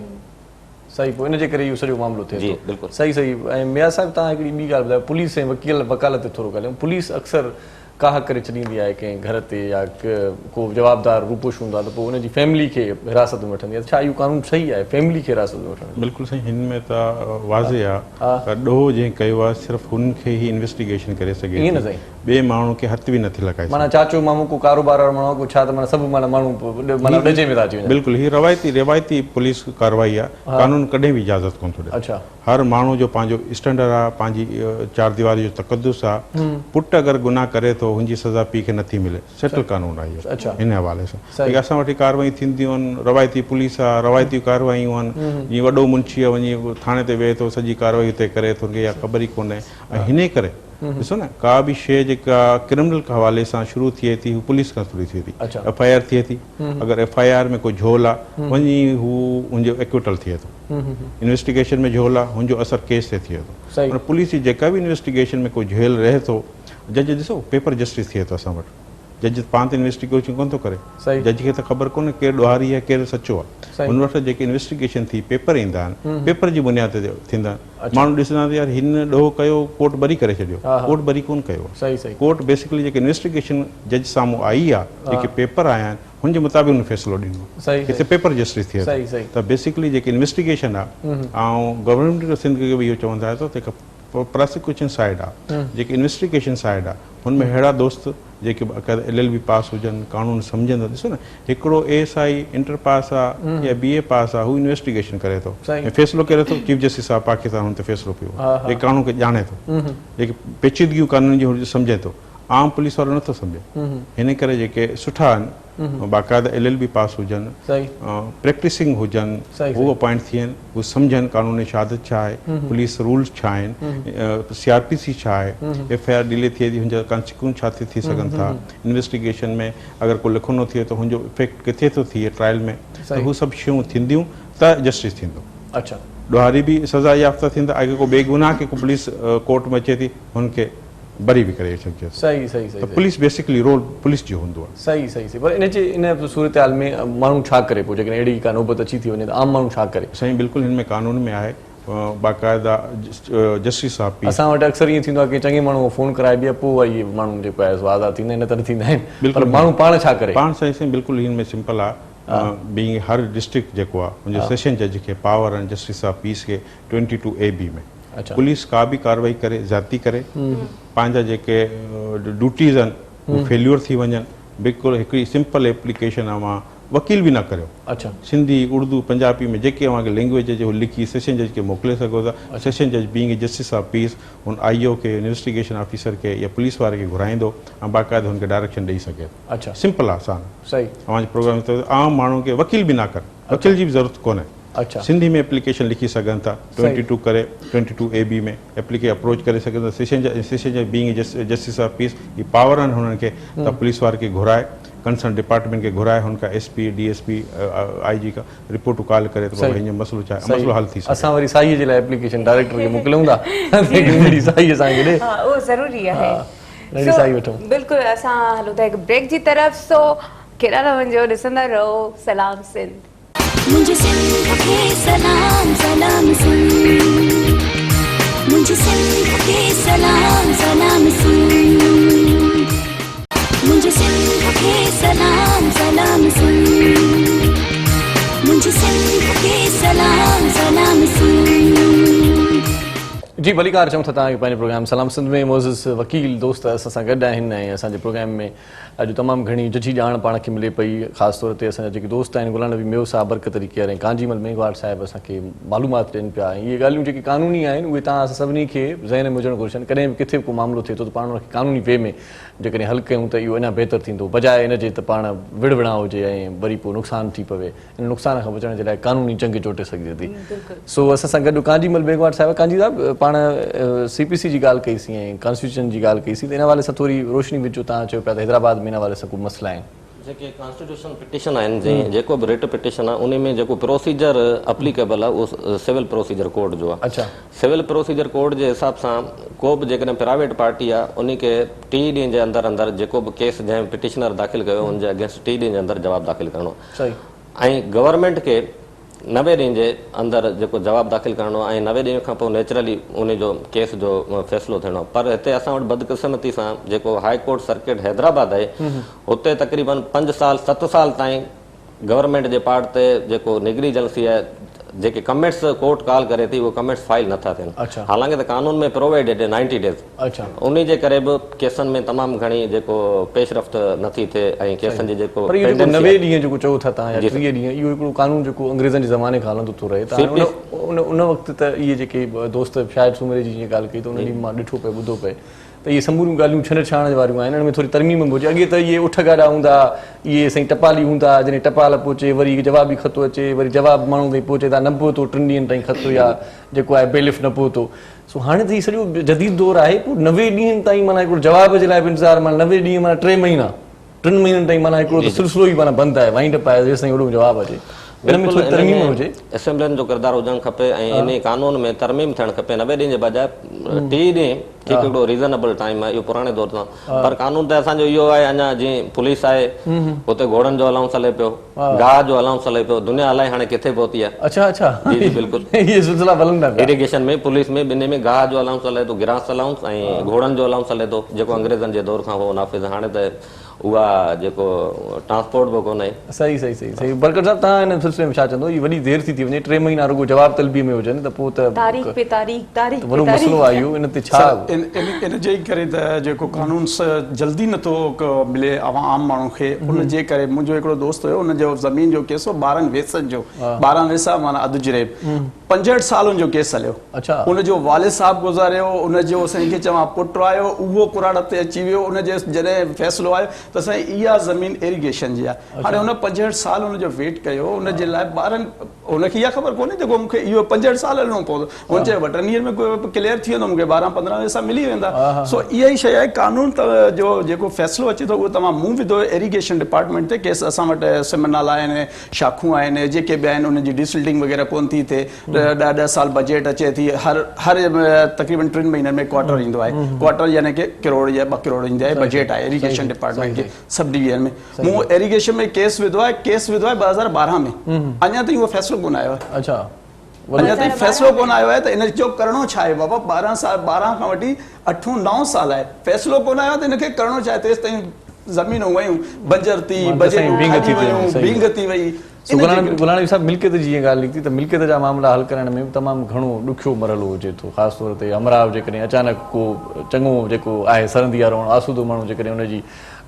صحيح پوء ان جي ڪري اهو سڄو معاملو ٿئي ٿو. بلڪل صحيح صحيح. ۽ ميان صاحب توهان هڪڙي ٻي ڳالهه ٻڌايو، پوليس ۽ وڪيل وڪالت تي ٿورو ڳالهايون. پوليس اڪثر ڪاهه ڪري ڇڏيندي آهي ڪنهن گهر تي يا ڪو جوابدار روپوش هوندو آهي ته پوء ان جي فيملي کي حراست ۾ وٺندي آهي. ڇا اهو قانون صحيح آهي فيملي کي حراست ۾ وٺڻ جو؟ بلڪل سائين، هن ۾ ته واضح آهي ته ڏوهه جنهن ڪيو آهي صرف هن کي ئي انويسٽيگيشن ڪري سگهي ٿي، ٻئي ماڻهو کي هٿ به نٿي لڳائي معنيٰ سگهي. چاچو مامو ڪو ڪاروبار وارو ماڻهو آهي ڪو ڇا ته معنيٰ سڀ معنيٰ ماڻهو معنيٰ ڏچي ۾ ٿا اچي وڃن. بلڪل هي روايتي پوليس ڪارروائي آهي، قانون ڪڏهن به اجازت ڪونه ٿو ڏئي. هر ماڻهو جو پنهنجو اسٽينڊرڊ آ، پنهنجي چار ديواري جو تقدس آ. پٽ اگر گناهه ڪري ٿو هن جي سزا پيء کي نٿي ملي. سيٽل قانون آ اهو هن حوالي سان. باقي اسان وٽ هي ڪارروايون ٿينديون آهن، روايتي پوليس آ، روايتيون ڪارروايون آهن. جيئن وڏو منشي آ وڃي ٿاڻي تي ويهي ٿو سڄي ڪارروائي هتي ڪري ٿو، هن کي اها خبر ئي ڪونهي ۽ هن ڪري ڏسو نه ڪا به شيء جيڪا ڪرمنل حوالي سان شروع ٿئي ٿي هو پوليس کان شروع ٿئي ٿي. ايف I R ٿئي ٿي، اگر ايف I R ۾ ڪو جهول آ وڃي هو ان جو ايڪوٽل ٿئي ٿو. انويسٽيگيشن ۾ جهول آ هن جو اثر ڪيس تي ٿئي ٿو. پر پوليس جي جيڪا به انويسٽيگيشن ۾ ڪو جهول رهي ٿو، جج ڏسو پيپر جسٽس ٿئي ٿو اسان وٽ، جج پاڻ ته انويسٽيگيشن ڪونه ٿو ڪري، جج کي ته خبر ڪونهي ڪير ڏوهاري آهي ڪير سچو آ. هن وٽ جيڪي انويسٽيگيشن ٿي پيپر ايندا آهن پيپر جي بنياد تي ٿيندا آهن. ماڻهو ڏسندا آهن ته يار هن ڏوهه ڪيو ڪورٽ بري ڪري ڇڏيو، ڪورٽ بري ڪونه ڪيو آ. ڪورٽ بيسڪلي جيڪي انويسٽيگيشن جج سامهون آئي آ جيڪي پيپر آيا آهن هن جي مطابق هن فيصلو ڏنو. هتي پيپر جسٽس ٿئي ٿو ته بيسڪلي جيڪي انويسٽيگيشن آ ۽ گورنمينٽ سنڌ کي به اهو چوندا آهيو ته جيڪا پراسيڪيوشن سائيڊ آ جيڪي انويسٽيگيشن سائيڊ آ هن ۾ اهڙا دوست جيڪي باقاعده ايل ايل بي پاس هجن قانون سمجهن ٿا. ڏسو نه هڪڙو اي ايس I inter پاس آ يا بي اي پاس آ هو انويسٽيگيشن ڪري ٿو ۽ فيصلو ڪري ٿو، چيف جسٽس صاحب پاڪستان هن تي فيصلو ڪيو آ جيڪي قانون کي ڄاڻي ٿو جيڪي پيچيدگيون قانون جون سمجهي ٿو. عام پوليس وارو نٿو سمجهي هن ڪري جيڪي سٺا آهن باقاعده ايل ايل بي پاس هجن پريڪٽسنگ هجن هو اپائنٽ ٿين هو سمجهن قانون شهادت ڇا آهي پوليس رولز ڇا آهن سي آر پي سي ڇا آهي ايف I R delay ٿئي ٿي هن جا ڪانسيڪوئنس ڇا ٿي سگهن ٿا انويسٽيگيشن ۾ اگر ڪو لکونو ٿئي ته هن جو افيڪٽ ڪٿي ٿو ٿئي ٽرائل ۾ ته هو سڀ شيون ٿينديون ته جسٽس ٿيندو ڏوهاري به سزا يافته ٿيندا اگر ڪو بيگناهه کي ڪو پوليس ڪورٽ ۾ اچي ٿي هن کي بري به ڪري سگهجي ٿو. صحيح صحيح صحيح ته پوليس بيسڪلي رول پوليس جو هوندو آهي. صحيح صحيح صحيح پر ان جي ان صورتحال ۾ ماڻهو ڇا ڪري پوء جيڪڏهن اهڙي ڪا نوبت اچي ٿي وڃي ته عام ماڻهو ڇا ڪري؟ سائين بلڪل هن ۾ قانون ۾ آهي باقاعده جسٽس آف پيس. اسان وٽ اڪثر ائين ٿيندو آهي ڪنهن چڱي ماڻهو کان فون ڪرائبي آهي پوء وري اهي ماڻهو جيڪو آهي سو آزاد ٿيندا آهن نه ته نه ٿيندا آهن پر ماڻهو پاڻ ڇا ڪري؟ پاڻ سائين سائين بلڪل هن ۾ سمپل آهي بينگ هر ڊسٽرڪٽ جيڪو آهي ان جو سيشن جج کي پاور آهن جسٽس آف پيس کي 22 اي بي ۾ پوليس ڪا به ڪارروائي ڪري زيادتي ڪري پنهنجا جيڪي ڊيوٽيز آهن اهي فيليور ٿي وڃن بلڪل هڪڙي سمپل ايپليڪيشن اوهان وڪيل به نه ڪريو سنڌي اردو پنجابي ۾ جيڪي اوهان کي لينگويج اچي اهو لکي سيشن جج کي موڪلي سگهو ٿا سيشن جج being a justice of peace هن آئي او کي انويسٽيگيشن آفيسر کي يا پوليس واري کي گهرائيندو ۽ باقاعده هن کي ڊائريڪشن ڏئي سگهي ٿو سمپل آسان اوهان جي پروگرام عام ماڻهو کي وڪيل به نه ڪر وڪيل جي به ضرورت ڪونهي سنڌي ۾ ايپليڪيشن لکي سگهن ٿا ٽوئنٽي ٽو ڪري ٽوئنٽي ٽو اي بي ۾ ايپليڪي اپروچ ڪري سگهن ٿا سيشن جج سيشن جج bang justice of peace he power آهن هنن کي ته پوليس واري کي گهرائي ڪنسرن ڊپارٽمينٽ کي گهرائي هن کان S P D S P I G کان رپورٽون ڪال ڪري ته بابا هن جو مسئلو ڇا آهي مسئلو حل ٿي سگهي اسان وري سائي جي لاء ايپليڪيشن ڊائريڪٽر کي موڪليون ٿا ته ننڍڙي سائي اسان کي ڏي ها اهو ضروري آهي ننڍڙي سائي وٺون بلڪل اسان هلون ٿا هڪ بريڪ جي طرف سو ڪيڏانهن نه وڃجو ڏسندا رهو سلام سنڌ. منهنجي سنڌ کي سلام سلام سنڌ منهنجي سنڌ کي سلام سلام سنڌ منهنجي سنڌ کي سلام سلام سنڌ منهنجي سنڌ کي سلام سلام سنڌ. جي ڀليڪار چئون ٿا توهان کي پنهنجي پروگرام سلام سنڌ ۾ معزز وڪيل دوست اسان سان گڏ آهن ۽ اسان جي پروگرام ۾ اڄ تمام گهڻي ججهي ڄاڻ پاڻ کي ملي پئي خاص طور تي اسان جا جيڪي دوست آهن غلام نبي ميو صاحب برڪت علي ڪيهر ۽ ڪانجي مل مينگهواڙ صاحب اسان کي معلومات ڏين پيا ۽ اهي ڳالهيون جيڪي قانوني آهن اهي توهان اسان سڀني کي ذهن ۾ هجڻ گهرجن ڪڏهن به ڪٿي به ڪو معاملو ٿئي ٿو ته پاڻ ان کي قانوني وي ۾ جيڪڏهن حل ڪيون ته اهو اڃا بهتر ٿيندو بجاء ان جي ته پاڻ وڙ وڙان هجي ۽ وري پوء نقصان ٿي پوي ان نقصان کان بچڻ جي لاء قانوني جنگ جوٽي سگهجي ٿي. سو اسان سان گڏ ڪانجي مل ميگهواڙ صاحب ڪانجي صاحب پاڻ سي پي سي جي ڳالهه ڪئي سين ۽ ڪانسٽيٽيوشن جي ڳالهه ڪئي سين ته ان حوالي سان ٿوري روشني وجهو توهان چيو پيا ته حيدرآباد ۾ ان حوالي سان ڪو مسئلا آهن. جيڪي ڪانسٽيٽيوشن پٽيشن آهن جنهن جيڪو به رٽ پٽيشن آهي انهي ۾ جيڪو پروسيجر اپليڪيبل آهي اهو سول پروسيجر ڪوڊ جو آهي. سول پروسيجر ڪوڊ جي حساب سان ڪو به جيڪڏهن پرائيويٽ پارٽي آهي انهي کي 30 ڏينهن جي اندر اندر جيڪو به ڪيس جنهن پٽيشنر داخل ڪيو ان جي اگينسٽ 30 ڏينهن جي اندر جواب داخل ڪرڻو ۽ گورنمينٽ کي 90 ڏينهن جي اندر جيڪو جواب داخل ڪرڻو ۽ 90 ڏينهن کان پوء نيچرلي انهي جو ڪيس جو فيصلو ٿيڻو پر هتي اسان وٽ بدقسمتي سان جيڪو هاء ڪورٽ سرڪٽ حيدرآباد آهي هتي تقريبن 5 سال 7 سال تائين گورنمينٽ جي پارٽ تي جيڪو نيگليجنسي آهي جيڪي ڪمينٽس ڪورٽ ڪال ڪري ٿي اهي ڪمينٽس فائل نٿا ٿين حالانڪه ته قانون ۾ پرووائيڊيڊ آهي 90 ڊيز انهي جي ڪري به ڪيسن ۾ تمام گهڻي جيڪو پيش رفت نٿي ٿئي ۽ ڪيسن جي جيڪو پر اهو جيڪو 90 ڏينهن جيڪو چئو ٿا توهان يا 30 ڏينهن اهو هڪڙو قانون جيڪو انگريزن جي زماني کان هلندو ٿو رهي ته هاڻي ان ان وقت ته اهي جيڪي دوست شاهد سومري جي جيئن ڳالهه ڪئي ته ان ڏينهن مان ڏٺو پئي ٻڌو پئي ته اهي سموريون ڳالهيون ڇنڊ ڇاڻ واريون آهن، انهن ۾ ٿوري ترميم به هجي. اڳي ته اهي اٺ گاڏا هوندا، اهي سائين ٽپالي هوندا، جڏهن ٽپال پهچي، وري جوابي خط اچي، وري جواب ماڻهو تائين پهچي ته نه پهتو، ٽن ڏينهن تائين خط يا جيڪو آهي بيلف نه پهتو. سو هاڻي ته هي سڄو جديد دور آهي، پوء 90 ڏينهن تائين معنيٰ هڪڙو جواب جي لاء به انتظار معنيٰ 90 ڏينهن معنيٰ ٽي مهينا. ٽن مهينن تائين معنيٰ هڪڙو ته سلسلو ئي معنيٰ بند آهي، وائنڊ اپ آهي جيستائين اوڏو جواب اچي. ان ۾ ٿوري ترميم هجي. اسيمبلين جو ڪردار هجڻ کپي ۽ انهي قانون ۾ ترميم ٿيڻ کپي 90 ڏينهن جي بجاء 30 ڏينهن ٺيڪ هڪڙو ريزنيبل ٽائيم آهي اهو پراڻي دور سان پر قانون ته اسان جو اهو آهي اڃا جيئن پوليس آهي اتي گهوڙن جو الائونس هلي پيو گاهه جو الائونس هلي پيو دنيا الائي هاڻي ڪٿي پهتي آهي. اڇا اڇا جي جي بلڪل اهي سلسلا به هلن ٿا پيا. ايريگيشن ۾ پوليس ۾ ٻنهي ۾ گاهه جو الائونس هلي ٿو گراس الائونس ۽ گهوڙن جو الائونس هلي ٿو جيڪو انگريزن جي دور کان هو نافذ هاڻي ته اها جيڪو ٽرانسپورٽ به ڪونهي. صحيح صحيح صحيح صحيح برڪت صاحب توهان ان سلسلي ۾ ڇا چوندو هي وڏي دير ٿي ٿي وڃي ٽي مهينا رڳو جواب طلبي ۾ هجن ته پوء ته تاريخ پي تاريخ تاريخ پي وڏو تاريخ مسئلو آهي اهو ان تي ڇا سر ان ان جي ڪري ته جيڪو قانون جلدي نٿو ملي عام ماڻهو کي ان جي ڪري منهنجو هڪڙو دوست هيو ان جو زمين جو ڪيس هو 12 ويسن جو 12 ويسا معنيٰ اڌ جريب 65 سال ان جو ڪيس هليو. ان جو والد صاحب گذاريو، ان جو سائين کي چوان پٽ آيو، اهو ڪراڙپ تي اچي ويو، ان جي جڏهن فيصلو آيو ته سائين اها زمين ايريگيشن جي آهي. هاڻي ان 65 سال ان جو ويٽ ڪيو، ان جي لاء ٻارن ان کي اها خبر ڪونهي ته مون کي اهو 65 سال هلڻو پوندو. هن چيو ٻه ٽن ڏينهن ۾ ڪليئر ٿي ويندو، مون کي 12 15 ويسا ملي ويندا. سو اها ئي شيء آهي قانون جو جيڪو فيصلو اچي ٿو اهو تمام مون وڌو ايريگيشن ڊپارٽمينٽ تي ڪيس اسان وٽ سم نالا آهن، شاخون آهن جيڪي به آهن انهن جي ڊيسلٽنگ وغيره ڪونه ٿي ٿئي ڏهه ڏهه سال بجيٽ اچي ٿي هر هر تقريبن ٽن مهينن ۾ ڪوارٽر ايندو آهي ڪوارٽر يعني ڪي ڪروڙ يا ٻه ڪروڙ ايندي آهي بجيٽ آهي ايريگيشن ڊپارٽمينٽ جي سب ڊويزن ۾ مون ايريگيشن ۾ ڪيس وڌو آهي ڪيس وڌو آهي 2012 ۾ اڃا تائين اهو فيصلو ڪونه آيو آهي اڇا اڃا تائين فيصلو ڪونه آيو آهي ته ان جو ڪرڻو ڇا آهي بابا 12 سال 12 کان وٺي اٺون نائون سال آهي فيصلو ڪونه آيو آهي ته ان کي ڪرڻو ڇا آهي تيستائين زمينون ويون بنجر ٿي بجيٽون کائجي ويون ڀينگ ٿي وئي. سو غلام نبي صاحب ملڪيت جي جيئن ڳالهه نڪتي ته ملڪيت جا معاملا حل ڪرائڻ ۾ به تمام گهڻو ڏکيو مرحلو هجي ٿو خاص طور تي همراهه جيڪڏهن اچانڪ ڪو چڱو جيڪو آهي سرندي وارو ماڻهو آسودو ماڻهو جيڪڏهن ان جي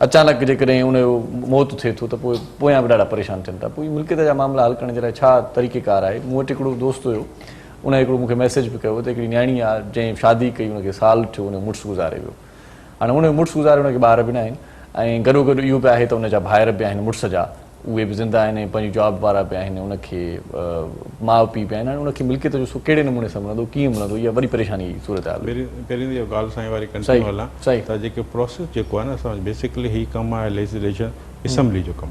اچانڪ جيڪڏهن ان جو موت ٿئي ٿو ته پوء پويان به ڏاڍا پريشان ٿين ٿا پوء ملڪيت جا معاملا حل ڪرڻ جي لاء ڇا طريقيڪار آهي مون وٽ هڪڙو دوست هيو ان هڪڙو مون کي ميسيج به ڪيو ته هڪڙي نياڻي آهي جنهن شادي ڪئي ان کي سال ٿيو ان جو مڙس گذاري ويو هاڻي ان جو مڙس گذاري ان کي ٻار به ناهن ۽ گڏوگڏ اهو به آهي ته ان جا ڀائر به آهن مڙس جا اهي به زنده آهن ۽ پنهنجي جاب وارا به آهن ان کي ماء پيء به آهن هاڻي ان کي ملڪيت جو حصو ڪهڙي نموني سان ملندو ڪيئن ملندو اها وڏي پريشاني جي صورتحال هئي. پهرين ته اها ڳالهه سائين واري ڪنٽينيو هلان ته جيڪي پروسيس جيڪو آهي نه اسان وٽ بيسيڪلي هي ڪم آهي ليجسليشن اسيمبلي جو ڪم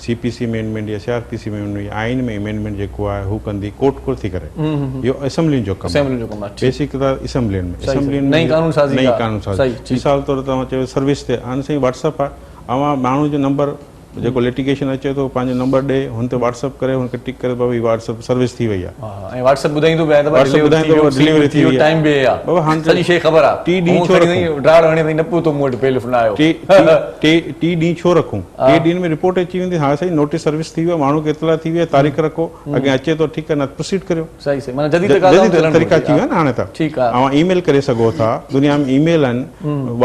سي پي سي امينڊمينٽ يا سي آر پي سي امينڊمينٽ يا آئين ۾ امينڊمينٽ جيڪو آهي هو ڪندي ڪورٽ ڪو ٿي ڪري اهو اسيمبلين جو ڪم آهي بيسڪ ته اسيمبلين ۾ اسيمبلين ۾ نئين قانون سازي نئين قانون سازي مثال طور توهان چيو سروس تي هاڻي سائين واٽس اپ آهي اوهان ماڻهو جو نمبر جيڪو لٽيگيشن اچي ٿو پنهنجو نمبر ڏي هن تي واٽس اپ ڪري هن کي ٽڪ ڪري بابا هي واٽس اپ سروس ٿي وئي آهي ۽ واٽس اپ ٻڌائيندو به آهي ته بابا ڊليوري ٿي وئي ٽائيم به آهي بابا هاڻي سڄي شيء خبر آهي ٽي ڏينهن ڇو رکون ڊاڙ هڻي تائين نه پهتو مون وٽ بيلف نه آيو ٽي ٽي ٽي ڏينهن ڇو رکون ٽي ڏينهن ۾ رپورٽ اچي ويندي ها سائين نوٽيس سروس ٿي ويو ماڻهو کي اطلاع ٿي وئي آهي تاريخ رکو اڳيان اچي ٿو ٺيڪ آهي نه پروسيڊ ڪريو صحيح صحيح معنيٰ جديد تقاضائن تي هلڻ طريقا اچي ويا نه هاڻي ته ٺيڪ آ اوهان اي ميل ڪري سگهو ٿا دنيا ۾ اي ميل آهن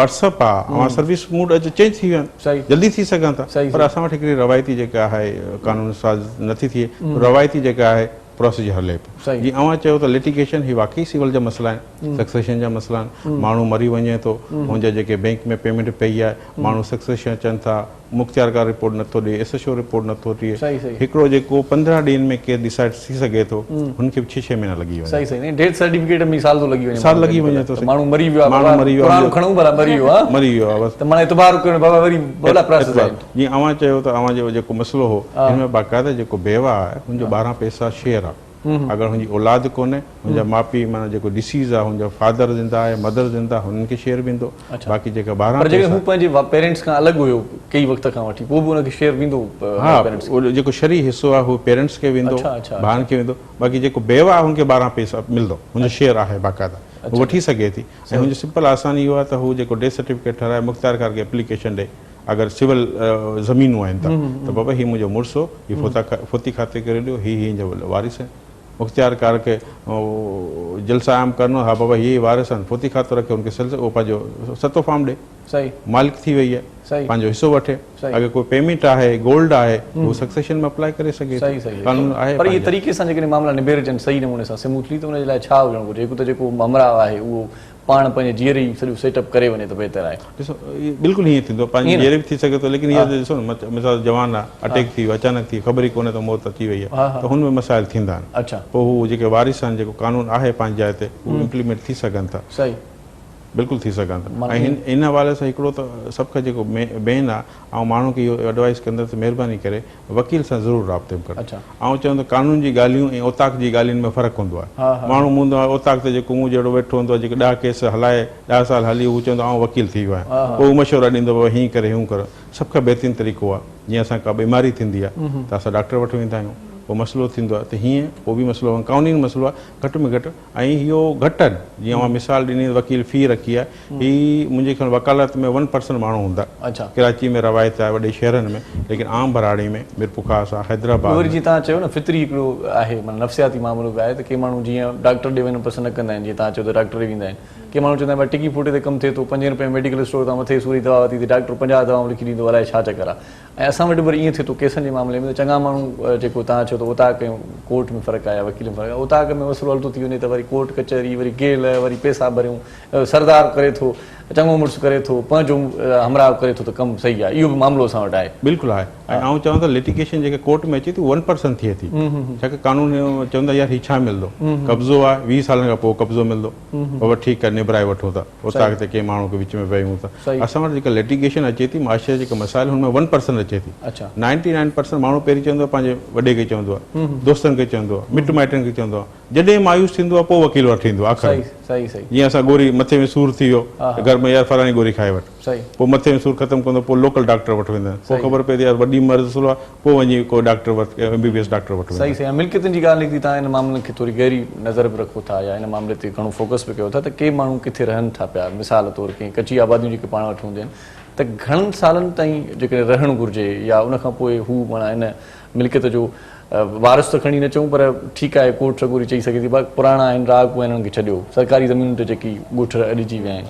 واٽس اپ آ اوهان سروس موڊ اڄ چينج ٿي ويا آهن جلدي ٿي سگهن ٿا پر اسان وٽ هڪڙي روايتي جيڪا آهي قانون ساز نٿي ٿئي روايتي جيڪا آهي پروسيجر هلي پيو جيئن اوهان چيو ته لٽيگيشن هي واقعي سول جا مسئلا آهن سڪسيشن جا مسئلا آهن ماڻهو مري وڃي ٿو هن جا جيڪي بينڪ ۾ پيمينٽ پئي آهي ماڻهو سڪسيشن اچن ٿا مختيارڪار رپورٽ نٿو ڏئي، ايس ايڇ او رپورٽ نٿو ڏئي، هڪڙو جيڪو 15 ڏينهن ۾ ڪيس ڊيسائيڊ ٿي سگهي ٿو هن کي به ڇهه ڇهه مهينا لڳي وڃن. صحيح صحيح ڊيٿ سرٽيفڪيٽ ۾ سال ٿو لڳي وڃي سال لڳي وڃي ٿو ماڻهو مري ويو آهي بابا قرآن کڻون ڀلا مري ويو آهي مري ويو آهي بس ته معنيٰ اعتبار ڪرڻ بابا وري وڏا پراسيس آهن. جيئن اوهان چيو ته اوهان جو جيڪو مسئلو هو هن ۾ باقاعده جيڪو بيوه آهي هن جو 12 پئسا شيئر آهي اگر هن جي اولاد ڪونهي هن جا ماء پيء معنيٰ جيڪو ڊسيز آهي هن جا فادر زنده آهي مدر زنده آهي هنن کي شيئر ويندو باقي جيڪا 12 پر جيڪڏهن هو پنهنجي پيرنٽس کان الڳ هيو ڪئي وقت کان وٺي پوء به ان کي شيئر ويندو ها جيڪو شرعي حصو آهي هو پيرنٽس کي ويندو ڀائرن کي ويندو باقي جيڪو بيوه آهي هن کي 12 پئسا ملندو هن جو شيئر آهي باقاعده هو وٺي سگهي ٿي ۽ هن جو سمپل آسان اهو آهي ته هو جيڪو ڊيٿ سرٽيفڪيٽ ٺهرائي مختيارڪار کي اپليڪيشن ڏئي اگر سول زمينون آهن ته ته بابا هي منهنجو مڙس هو هي فوتي کاتي ڪري ڏيو هي هي هن جا وارث آهن مختيارڪار کي جلسه عام ڪرڻو ها بابا هي وارث آهن فوتي کاتو رکي ان کي سلسلو اهو پنهنجو ستو فارم ڏي مالڪ ٿي وئي آهي پنهنجو حصو وٺي اگر ڪوئي پيمينٽ آهي گولڊ آهي هو سڪسيشن ۾ اپلائي ڪري سگهي ٿو قانون آهي پر اهي طريقي سان جيڪڏهن معاملا نبيرجن صحيح نموني سان سموٿلي ته ان جي لاء ڇا هجڻ گهرجي هڪ ته جيڪو همراهه آهي اهو پاڻ پنهنجي جيئري ئي سڄو سيٽ اپ ڪري وڃي ته بهتر آهي. ڏسو بلڪل ائين ٿيندو پنهنجي جيئري به ٿي سگهي ٿو ليڪن اها ڏسو نه مثال جوان آ اٽيڪ ٿي ويو اچانڪ ٿي خبر ئي ڪونهي ته موت اچي وئي آ ته هن ۾ مسائل ٿيندا آهن پوء هو جيڪي وارث آهن جيڪو قانون آهي پنهنجي جاء تي هو امپليمينٽ ٿي سگهن ٿا بلڪل ٿي سگهن ٿا ۽ هن ان حوالي سان هڪڙو ته سڀ کان جيڪو مين آ آئون ماڻهن کي اهو ايڊوائس ڪندس ته مهرباني ڪري وڪيل سان ضرور رابطي ۾ ڪر. آئون چوندس ته قانون جي ڳالهيون ۽ اوطاق جي ڳالهين ۾ فرق هوندو آهي. ماڻهو مون ڏانهن اوطاق تي جيڪو مون جهڙو ويٺو هوندو آهي جيڪو ڏهه ڪيس هلائي ڏهه سال هلي هو چوندو آئون وڪيل ٿي ويو آهيان. پوء هو مشورا ڏيندو بابا هيئن ڪر هيئن ڪر. سڀ کان بهترين طريقو آهي جيئن اسان کي ڪا بيماري ٿيندي آهي ته اسان ڊاڪٽر وٽ ويندا آهيون. پوء مسئلو ٿيندو آهي ته هيئن اهو به مسئلو آهي قانوني مسئلو آهي گهٽ ۾ گهٽ ۽ اهو گهٽ آهن جيئن اوهان مثال ڏني ته وڪيل في رکي آهي هي منهنجي خيال وڪالت ۾ ون پرسنٽ ماڻهو هوندا ڪراچي ۾ روايت آهي وڏي شهرن ۾ ليڪن عام ٻهراڙي ۾ ميرپورخاص آهي حيدرآباد وري جيئن توهان چيو نه فطري هڪڙو آهي معنيٰ نفسياتي معاملو به آهي ته ڪي ماڻهو جيئن ڊاڪٽر ڏي وڃڻ پسند نه ڪندا آهن جيئن توهان چيو ته ڊاڪٽر ڏي ويندا آهن ڪي ماڻهو چوندا آهن ڀاء ٽڪي ڦوٽي تي ڪم ٿئي ٿو پنجين رپئي ۾ ميڊيڪل اسٽور تان مٿي سور جي دوا ورتي ته ڊاڪٽر 50 دوائون لکي ڏيندو الائي ڇا چڪر آهي ۽ اسان وٽ به وري ائين ٿئي ٿو ڪيسن جي معاملي ۾ ته چڱا ماڻهو جيڪو توهان چئو ٿا اوطاق ۽ ڪورٽ ۾ فرق آهي يا وڪيل ۾ فرق آهي اوطاق ۾ مسئلو حل ٿو ٿي وڃي ته وري ڪورٽ ڪچهري وري گيل وري پئسا ڀريون سردار ڪري ٿو چڱو مڙس ڪري ٿو پنهنجو همراهه ڪري ٿو ته ڪم صحيح آهي اهو به معاملو اسان وٽ آهي. بلڪل آهي ۽ آئون چوان ته لٽيگيشن جيڪا ڪورٽ ۾ اچي ٿي ون پرسنٽ ٿئي ٿي ڇاڪاڻ قانون چوندا يار هي ڇا ملندو قبضو آهي 20 سالن کان پوء قبضو ملندو بابا ٺيڪ آهي نبرائي وٺون ٿا اوطاق تي ڪنهن ماڻهو کي وچ ۾ ويهون ٿا اسان وٽ جيڪا لٽيگيشن اچي ٿي معاشري جا جيڪا مسائل هن ۾ ون پرسنٽ اچي ٿي 99 پرسنٽ ماڻهو پهرين چوندو آهي پنهنجي وڏي کي چوندو آهي دوستن کي چوندو آهي مٽ مائٽن کي چوندو آهي جڏهن مايوس ٿيندو آهي پوء وڪيل وٽ ايندو آهي آخر ۾ جيئن اسان گوري مٿي ۾ سور ٿي ويو ته گهر ۾ يار فلاڻي گوري کائي وٺ پوء مٿي ۾ سور ختم ڪندو پوء لوڪل ڊاڪٽر وٽ ويندا آهن پوء خبر پئي ٿي يار وڏي مرض آهي پوء وڃي ڪو ڊاڪٽر وٽ M B B S doctor وٽ ويندا آهن. صحيح ملڪيتن جي ڳالهه نڪتي توهان ان معاملن کي ٿوري گهري نظر به رکو ٿا يا ان معاملي تي گهڻو فوڪس به ڪيو ٿا ته ڪي ماڻهو ڪٿي رهن ٿا پيا مثال طور ڪي ڪچي آباديون جيڪي پاڻ وٽ هونديون آهن ته گهڻن سالن تائين جيڪڏهن رهڻ گهرجي يا ان کان پوء هو معنيٰ ان ملڪيت جو وارث ته کڻي نه چئون پر ٺيڪ آهي ڪورٽ سڳوري چئي سگهي ٿي ڀا پراڻا آهن رهاڪو آهن انهن کي ڇڏيو سرڪاري زمينن تي جيڪي ڳوٺ اڏجي ويا آهن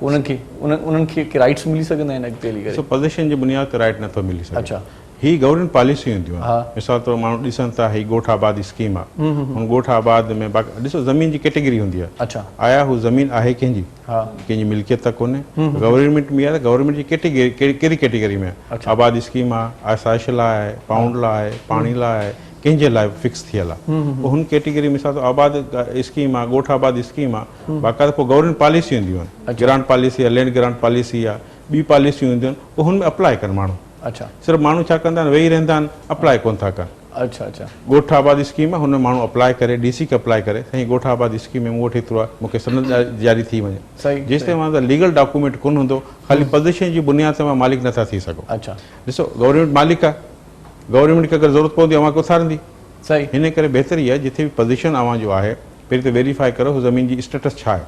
انهن کي انهن کي ڪي رائيٽس ملي سگهندا آهن اڳتي هلي ڪري؟ ڏسو پزيشن جي بنياد تي رائيٽ نٿو ملي سگهي. هي گورنمينٽ پاليسيون اينديون آهن مثال طور ماڻهو ڏسن ٿا هي ڳوٺ آباد اسڪيم آهي هن ڳوٺ آباد ۾ ڏسو زمين جي ڪيٽيگري هوندي آهي آيا هو زمين آهي ڪنهن جي ڪنهن جي ملڪيت ته ڪونهي گورنمينٽ ۾ آهي ته گورنمينٽ جي ڪيٽيگري ڪهڙي ڪيٽيگري ۾ آهي آباد اسڪيم آهي آسائش لاء آهي پائونڊ لاء آهي پاڻي لاء آهي ڪنهن جي لاء فڪس ٿيل آهي پوء هن ڪيٽيگري مثال طور آباد اسڪيم آهي ڳوٺ آباد اسڪيم آهي باقاعده پوء گورنمينٽ پاليسيون اينديون آهن گرانٽ پاليسي آهي لينڊ گرانٽ پاليسي آهي ٻي پاليسيون اينديون آهن پوء هن ۾ اپلاء ڪن ماڻهو صرف ماڻهو ڇا ڪندا آهن ويهي رهندا آهن اپلاء ڪونه ٿا ڪن ڳوٺ آباد اسڪيم آهي هن ۾ ماڻهو اپلاء ڪري ڊي سي کي اپلاء ڪري سائين ڳوٺ آباد اسڪيم ۾ مون وٽ هيترو آهي مون کي سند جاري ٿي وڃي جيستائين اوهان وٽ ليگل ڊاڪومينٽ ڪونه هوندو خالي پزيشن جي بنياد تي اوهان مالڪ نٿا ٿي سگهو ڏسو گورنمينٽ مالڪ آهي گورنمينٽ کي اگر ضرورت پوندي اوهان کي اٿاريندي هن ڪري بهتر هي آهي جتي به پزيشن اوهان جو آهي پهرين ته ويريفائي ڪريو ته زمين جي اسٽيٽس ڇا آهي.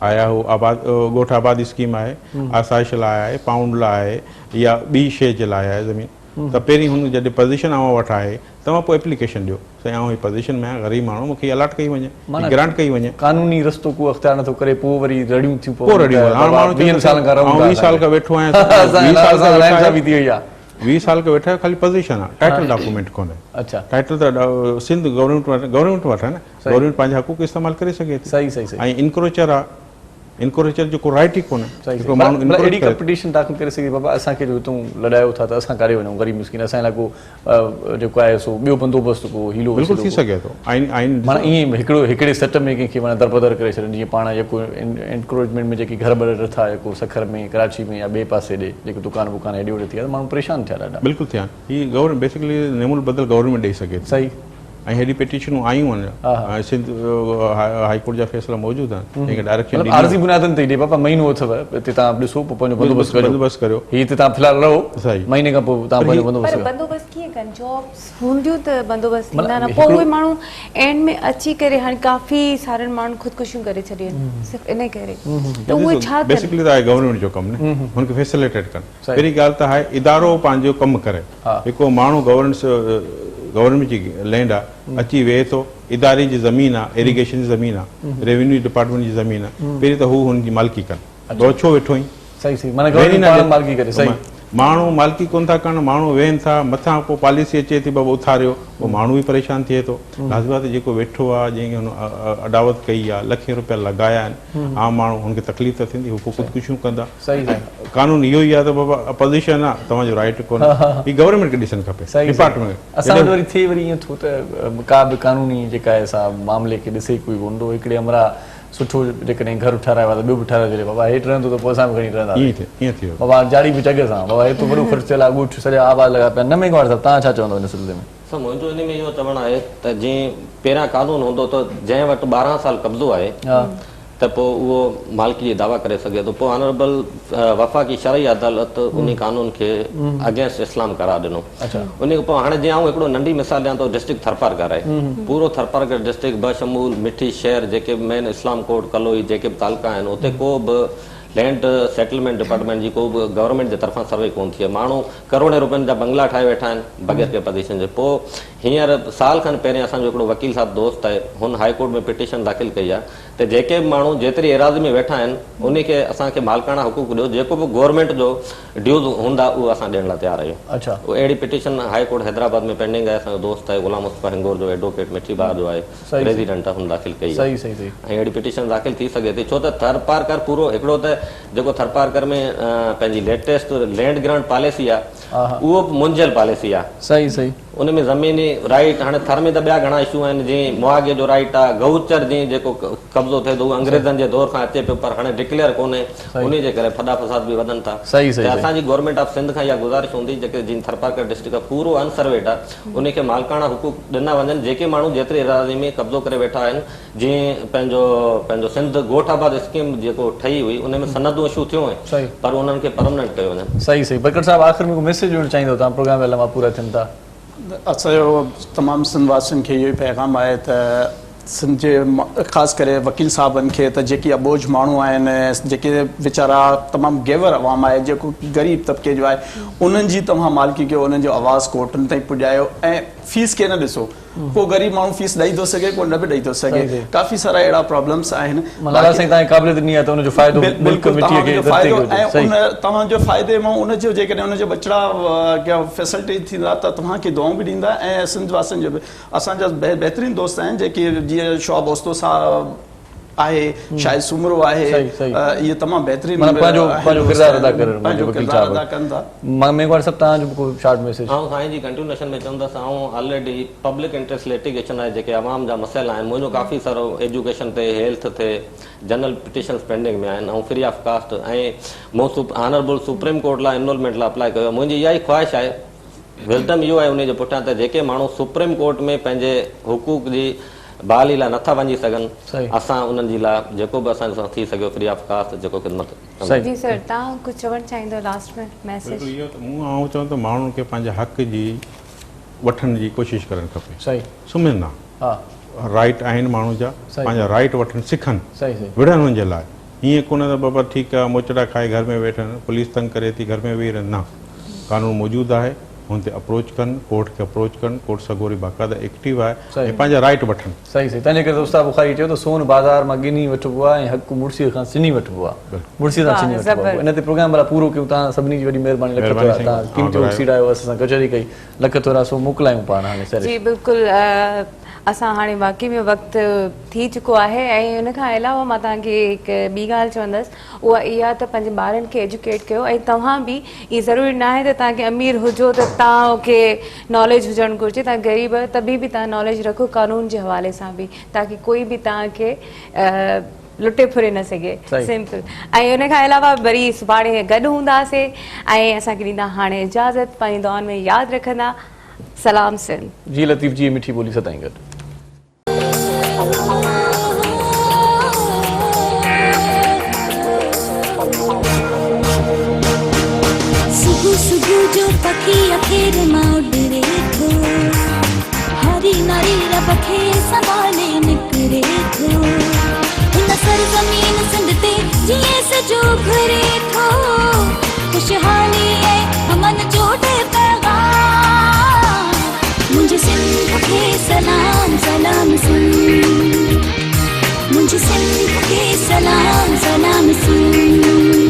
آيا هو آباد ڳوٺ آباد اسڪيم آهي، آسائش لاء آهي، پائونڊ لاء آهي يا ٻي شيء جي لاء آهي زمين ته پهرين هن جڏهن پزيشن اوهان وٽ آهي توهان پوء ايپليڪيشن ڏيو سائين آئون هي پزيشن ۾ آهيان غريب ماڻهو مون کي هي الاٽ ڪئي وڃي هي گرانٽ ڪئي وڃي. قانوني رستو ڪو اختيار نٿو ڪري پوء وري رڙيون ٿيون پون ته بابا ويهن سالن کان رهون ٿا آئون 20 سال کان ويٺو آهيان 20 سال کان ناانصافي ٿي وئي آهي. 20 سال کان ويٺا آهيو خالي پزيشن آهي ٽائيٽل ڊاڪومينٽ ڪونهي ٽائيٽل ته سنڌ گورنمينٽ وٽ گورنمينٽ وٽ آهي نه گورنمينٽ پنهنجا حقوق استعمال ڪري سگهي ٿي ۽ انڪروچر آهي انڪروچر جو ڪو رائيٽ ئي ڪونهي هڪڙو ماڻهو انڪروچ اهڙي ڪا پٽيشن داخل ڪري سگهي بابا اسان کي جو هتون لڏايو ٿا ته اسان ڪاڏي وڃون غريب مسڪين اسان لاء ڪو جيڪو آهي سو ٻيو بندوبست ڪو حيلو بلڪل ٿي سگهي ٿو آئين آئين معنيٰ ائين هڪڙو هڪڙي سٽ ۾ ڪنهن کي معنيٰ دربدر ڪري ڇڏن جيئن پاڻ يڪو انڪروچمينٽ ۾ جيڪي گهر ٻر رٿا يڪو سکر ۾ ڪراچي ۾ يا ٻئي پاسي ڏي جيڪي دڪان وڪان هيڏي هوڏي ٿي ويا ته ماڻهو پريشان ٿيا ڏاڍا. بلڪل ٿيا هي گورنمينٽ بيسڪلي نعم البدل گورنمينٽ ڏئي سگهي ٿي. صحيح. ۽ هيڏي پٽيشنون آيون آهن ۽ سنڌ هائي ڪورٽ جا فيصلا موجود آهن جنهن کي ڊائريڪشن مطلب عارضي بنيادن تي ئي ڏي بابا مهينو اٿو هتي توهان ڏسو پوء پنهنجو بندوبست ڪريو بندوبست ڪريو هي هتي توهان في الحال رهو مهيني کان پوء توهان پنهنجو بندوبست ڪريو. پر بندوبست ڪيئن ڪن جابس هونديون ته بندوبست ٿيندا نه پوء اهي ماڻهو اينڊ ۾ اچي ڪري هاڻي ڪافي سارن ماڻهن خودڪشيون ڪري ڇڏيون آهن صرف انهي ڪري ته اهي ڇا ڪن. بيسڪلي ته آهي گورنمينٽ جو ڪم نه هن کي فيسليٽيٽ ڪن پهرين ڳالهه ته آهي ادارو پنهنجو ڪم ڪري هڪ ماڻهو گورنس گورنمينٽ جي لينڊ آ اچي ويهي ٿو اداري جي زمين آ ايريگيشن جي زمين آ ريونيو ڊپارٽمينٽ جي زمين آ پهرين ته هو هن جي مالڪي ڪن بابا ڇو ويٺو آهين صحيح صحيح معنيٰ گورنمينٽ پاڻ مالڪي ڪري صحيح ماڻهو مالڪي ڪون ٿا ڪن ماڻهو ويهن ٿا مٿان پوء پاليسي اچي ٿي بابا اٿاريو پوء ماڻهو به پريشان ٿئي ٿو لازمي بات جيڪو ويٺو آ جنهن کي هن اڏاوت ڪئي آ لکين روپيا لڳايا آهن عام ماڻهو هن کي تڪليف ته ٿيندي هو پوء خودڪشيون ڪندا صحيح سائين. قانون اهو ئي آهي ته بابا اپوزيشن آ توهان جو رائيٽ ڪونهي هي گورنمينٽ کي ڏسڻ کپي ڊپارٽمينٽ کي. اسان وٽ وري ٿئي وري ائين ٿو ته ڪا به قانوني جيڪا آهي سا معاملي کي ڏسي ڪوئي ڪونه ٿو هڪڙي همراهه سٺو جيڪڏهن گهر ٺهرايو آهي ته ٻيو به ٺهرائي ڇڏي بابا هيٺ رهندو ته پوء اسان به کڻي رهنداسين ائين ٿئي بابا جاڙي به چڳ سان بابا هيترو وڏو خرچ ٿيل آهي ڳوٺ سڄا آباد لڳا پيا آهن نه ميگهواڙ صاحب توهان ڇا چوندو ان سلسلي ۾. سر منهنجو ان ۾ اهو چوڻ آهي ته جيئن پهريان قانون هوندو ته جنهن وٽ 12 سال قبضو آهي ته پوء اهو مالڪي جي دعويٰ ڪري سگهي ٿو. پوء آنربل وفاقي شرعي عدالت انهي قانون کي اگينسٽ اسلام قرار ڏنو. انهي کان پوء هاڻي جيئن آئون هڪڙو ننڍي مثال ڏيان ٿو ڊسٽرڪٽ ٿرپارڪر آهي. پورو ٿرپارڪر ڊسٽرڪٽ بشمول مٺي شهر جيڪي به مين اسلام ڪوٽ ڪلوئي جيڪي به تعلقا آهن اتي ڪو به لينڊ سيٽلمينٽ ڊپارٽمينٽ جي ڪو به گورنمينٽ جي طرفان سروي ڪونه ٿي آهي. ماڻهو ڪروڙين روپين جا بنگلا ٺاهي ويٺا آهن بغير ڪنهن پزيشن جي. پوء هينئر سال کن پهرين اسان جو هڪڙو وڪيل صاحب دوست آهي هن هائي ڪورٽ ۾ پٽيشن داخل ڪئي آهي ته جيڪي به ماڻهو جيتري ايراضي ۾ ويٺا آهن انهي کي اسان کي مالڪاڻا حقوق ڏيو جيڪو به گورنمينٽ جو ڊيوز هوندا اهو اسان ڏيڻ لاء تيار آهيون. اهڙي petition high court Hyderabad ۾ pending آهي اسان جو دوست آهي غلام مصطفيٰ هنگور جو ايڊووڪيٽ مٺي باغ جو آهي ريزيڊنٽ آهي هن داخل ڪئي آهي ۽ اهڙي پٽيشن داخل ٿي سگهي ٿي ڇو ته ٿرپارڪر پورو هڪڙو ته جيڪو ٿرپارڪر ۾ پنهنجي ليٽيسٽ لينڊ گرانٽ پاليسي آهي اهو به منجهيل پاليسي آهي. ان ۾ زميني رائيٽ هاڻي ٿر ۾ ته ٻيا گهڻا اشو آهن جيئن مهاڳي جو رائيٽ آهي گئوچر جيئن جيڪو قبضو ٿئي ٿو اهو انگريزن جي دور کان اچي پيو پر هاڻي ڊڪليئر ڪونهي انهي جي ڪري ڦڏا فساد به وڌن ٿا ته اسان جي گورنمينٽ آف سنڌ کان اها گذارش هوندي جيڪي جيئن ٿرپارڪر ڊسٽرڪٽ آهي پورو ان سرويڊ آهي انهي کي مالڪاڻا حقوق ڏنا وڃن جيڪي ماڻهو جيتري ايراضي ۾ قبضو ڪري ويٺا آهن جيئن پنهنجو پنهنجو سنڌ ڳوٺ آباد اسڪيم جيڪو ٺهي هئي ان ۾ سندون اشو ٿيون هيون پر انهن کي پرمننٽ ڪيو وڃن. صحيح صحيح برڪت صاحب آخر ۾ ڪو ميسيج ڏيڻ چاهيندو توهان پروگرام جا لمحا پورا ٿين ٿا. اسان جو تمام سنڌ واسين کي اهو ئي پيغام آهي ته سنڌ جي خاص ڪري وڪيل صاحبن کي ته جيڪي اٻوجهه ماڻهو آهن جيڪي ويچارا تمام گيور عوام آهي جيڪو غريب طبقي جو آهي انهن جي توهان مالڪي ڪيو انهن جو آواز ڪورٽن تائين پڄايو ۽ فيس کي نه ڏسو ڪو غريب ماڻهو فيس ڏئي ٿو سگهي ڪو نه به ڏئي ٿو سگهي ڪافي سارا اهڙا پرابلمس آهن. معنيٰ الله سائين توهان کي قابليت ڏني آهي ته ان جو فائدو ملڪ مٽيء کي ڌرتي کي هجي صحيح. ۽ توهان جو فائدي مان ان جو جيڪڏهن ان جو ٻچڙا فيسلٽي ٿيندا ته توهان کي دعائون به ڏيندا ۽ سنڌ واسين جو به اسان جا بهترين دوست آهن جيڪي جيئن شهاب اوستو صاحب آهي شاهد سومرو آهي اهي تمام بهترين معنيٰ پنهنجو پنهنجو ڪردار ادا ڪري پنهنجو ڪردار ادا ڪن ٿا. ميگهواڙ صاحب توهان جو به ڪو شارٽ ميسيج. آئون سائين جي ڪنٽينيوشن ۾ چوندس آئون آلريڊي پبلڪ انٽريسٽ ليٽيگيشن آهي جيڪي عوام جا مسئلا آهن منهنجو ڪافي سارو ايجوڪيشن تي هيلٿ تي جنرل پٽيشنس پينڊنگ ۾ آهن آئون فري آف ڪاسٽ ۽ مون آنربل سپريم ڪورٽ لاء انرولمينٽ لاء اپلائي ڪيو آهي منهنجي اها ئي خواهش آهي وزڊم اهو آهي انهي جي پٺيان ته جيڪي ماڻهو سپريم ڪورٽ ۾ پنهنجي حقوق جي بحالي لاء نٿا وڃي سگهن اسان انهن جي لاء جيڪو به اسان سان ٿي سگهيو فري آف ڪاسٽ جيڪو خدمت ڪنداسين. جي سر توهان ڪجهه چوڻ چاهيندو لاسٽ ۾ ميسيج. بلڪل اهو ته مون آئون چوان ته ماڻهن کي پنهنجي حق جي وٺڻ جي ڪوشش ڪرڻ کپي سمهن نه رائيٽ آهن ماڻهن جا پنهنجا رائيٽ وٺن سکن وڙهن ان جي لاء ائين ڪونه ته بابا ٺيڪ آ موچڙا کائي گهر ۾ ويٺن پوليس تنگ ڪري ٿي گهر ۾ ويهي رهن نه قانون موجود آهي ان تي اپروچ ڪن ڪورٽ کي اپروچ ڪن ڪورٽ سڳوري باقاعده ايڪٽيو آهي ۽ پنهنجا رائيٽ وٺن. صحيح صحيح تنهنجي ڪري ته استاد بخاري چيو ته سون بازار مان ڳني وٺبو آهي ۽ حق مڙسيء کان سني وٺبو آهي مڙسيء سان ڇني وٺبو آهي ان تي پروگرام ڀلا پورو ڪيون توهان سڀني جي وڏي مهرباني لک ٿورا توهان قيمتي وقت سيڙايو اسان سان ڪچهري ڪئي لک ٿورا سو موڪلايون پاڻ هاڻي سريش. جي بلڪل اسان هاڻي واقعي ۾ وقت ٿي چڪو آهي ۽ ان کان علاوه مان توهان کي هڪ ٻي ڳالهه چوندس اها اها ته پنهنجي ٻارن کي ايجوڪيٽ ڪيو ۽ توهان به اهي ضروري ناهي ته توهان کي امير هجو ته توهان کي ناليج هجڻ گهرجي توهان غريب آهيو ته به توهان ناليج رکو قانون جي حوالي سان به تاڪي ڪوئي به توهان کي لٽي ڦري نه سگهي سمپل ۽ ان کان علاوه وري سڀاڻي گڏ هونداسي ۽ اسان کي ڏيندا هاڻي اجازت پنهنجي دعائن ۾ ياد رکندا سلام سنڌ. جي لطيف جي مٺي ٻولي سدائين گڏ. صبح صبح جو پکي اکير مان اڏري ٿو هاري ناري رب کي سنڀالي نڪري ٿو هن سرزمين سنڌ تي جيئن سج اڀري ٿو خوشحالي ۽ امن جو ڏي پيغام منهنجي سنڌ کي سلام سلام سنڌ منهنجي سنڌ کي سلام سلام سنڌ.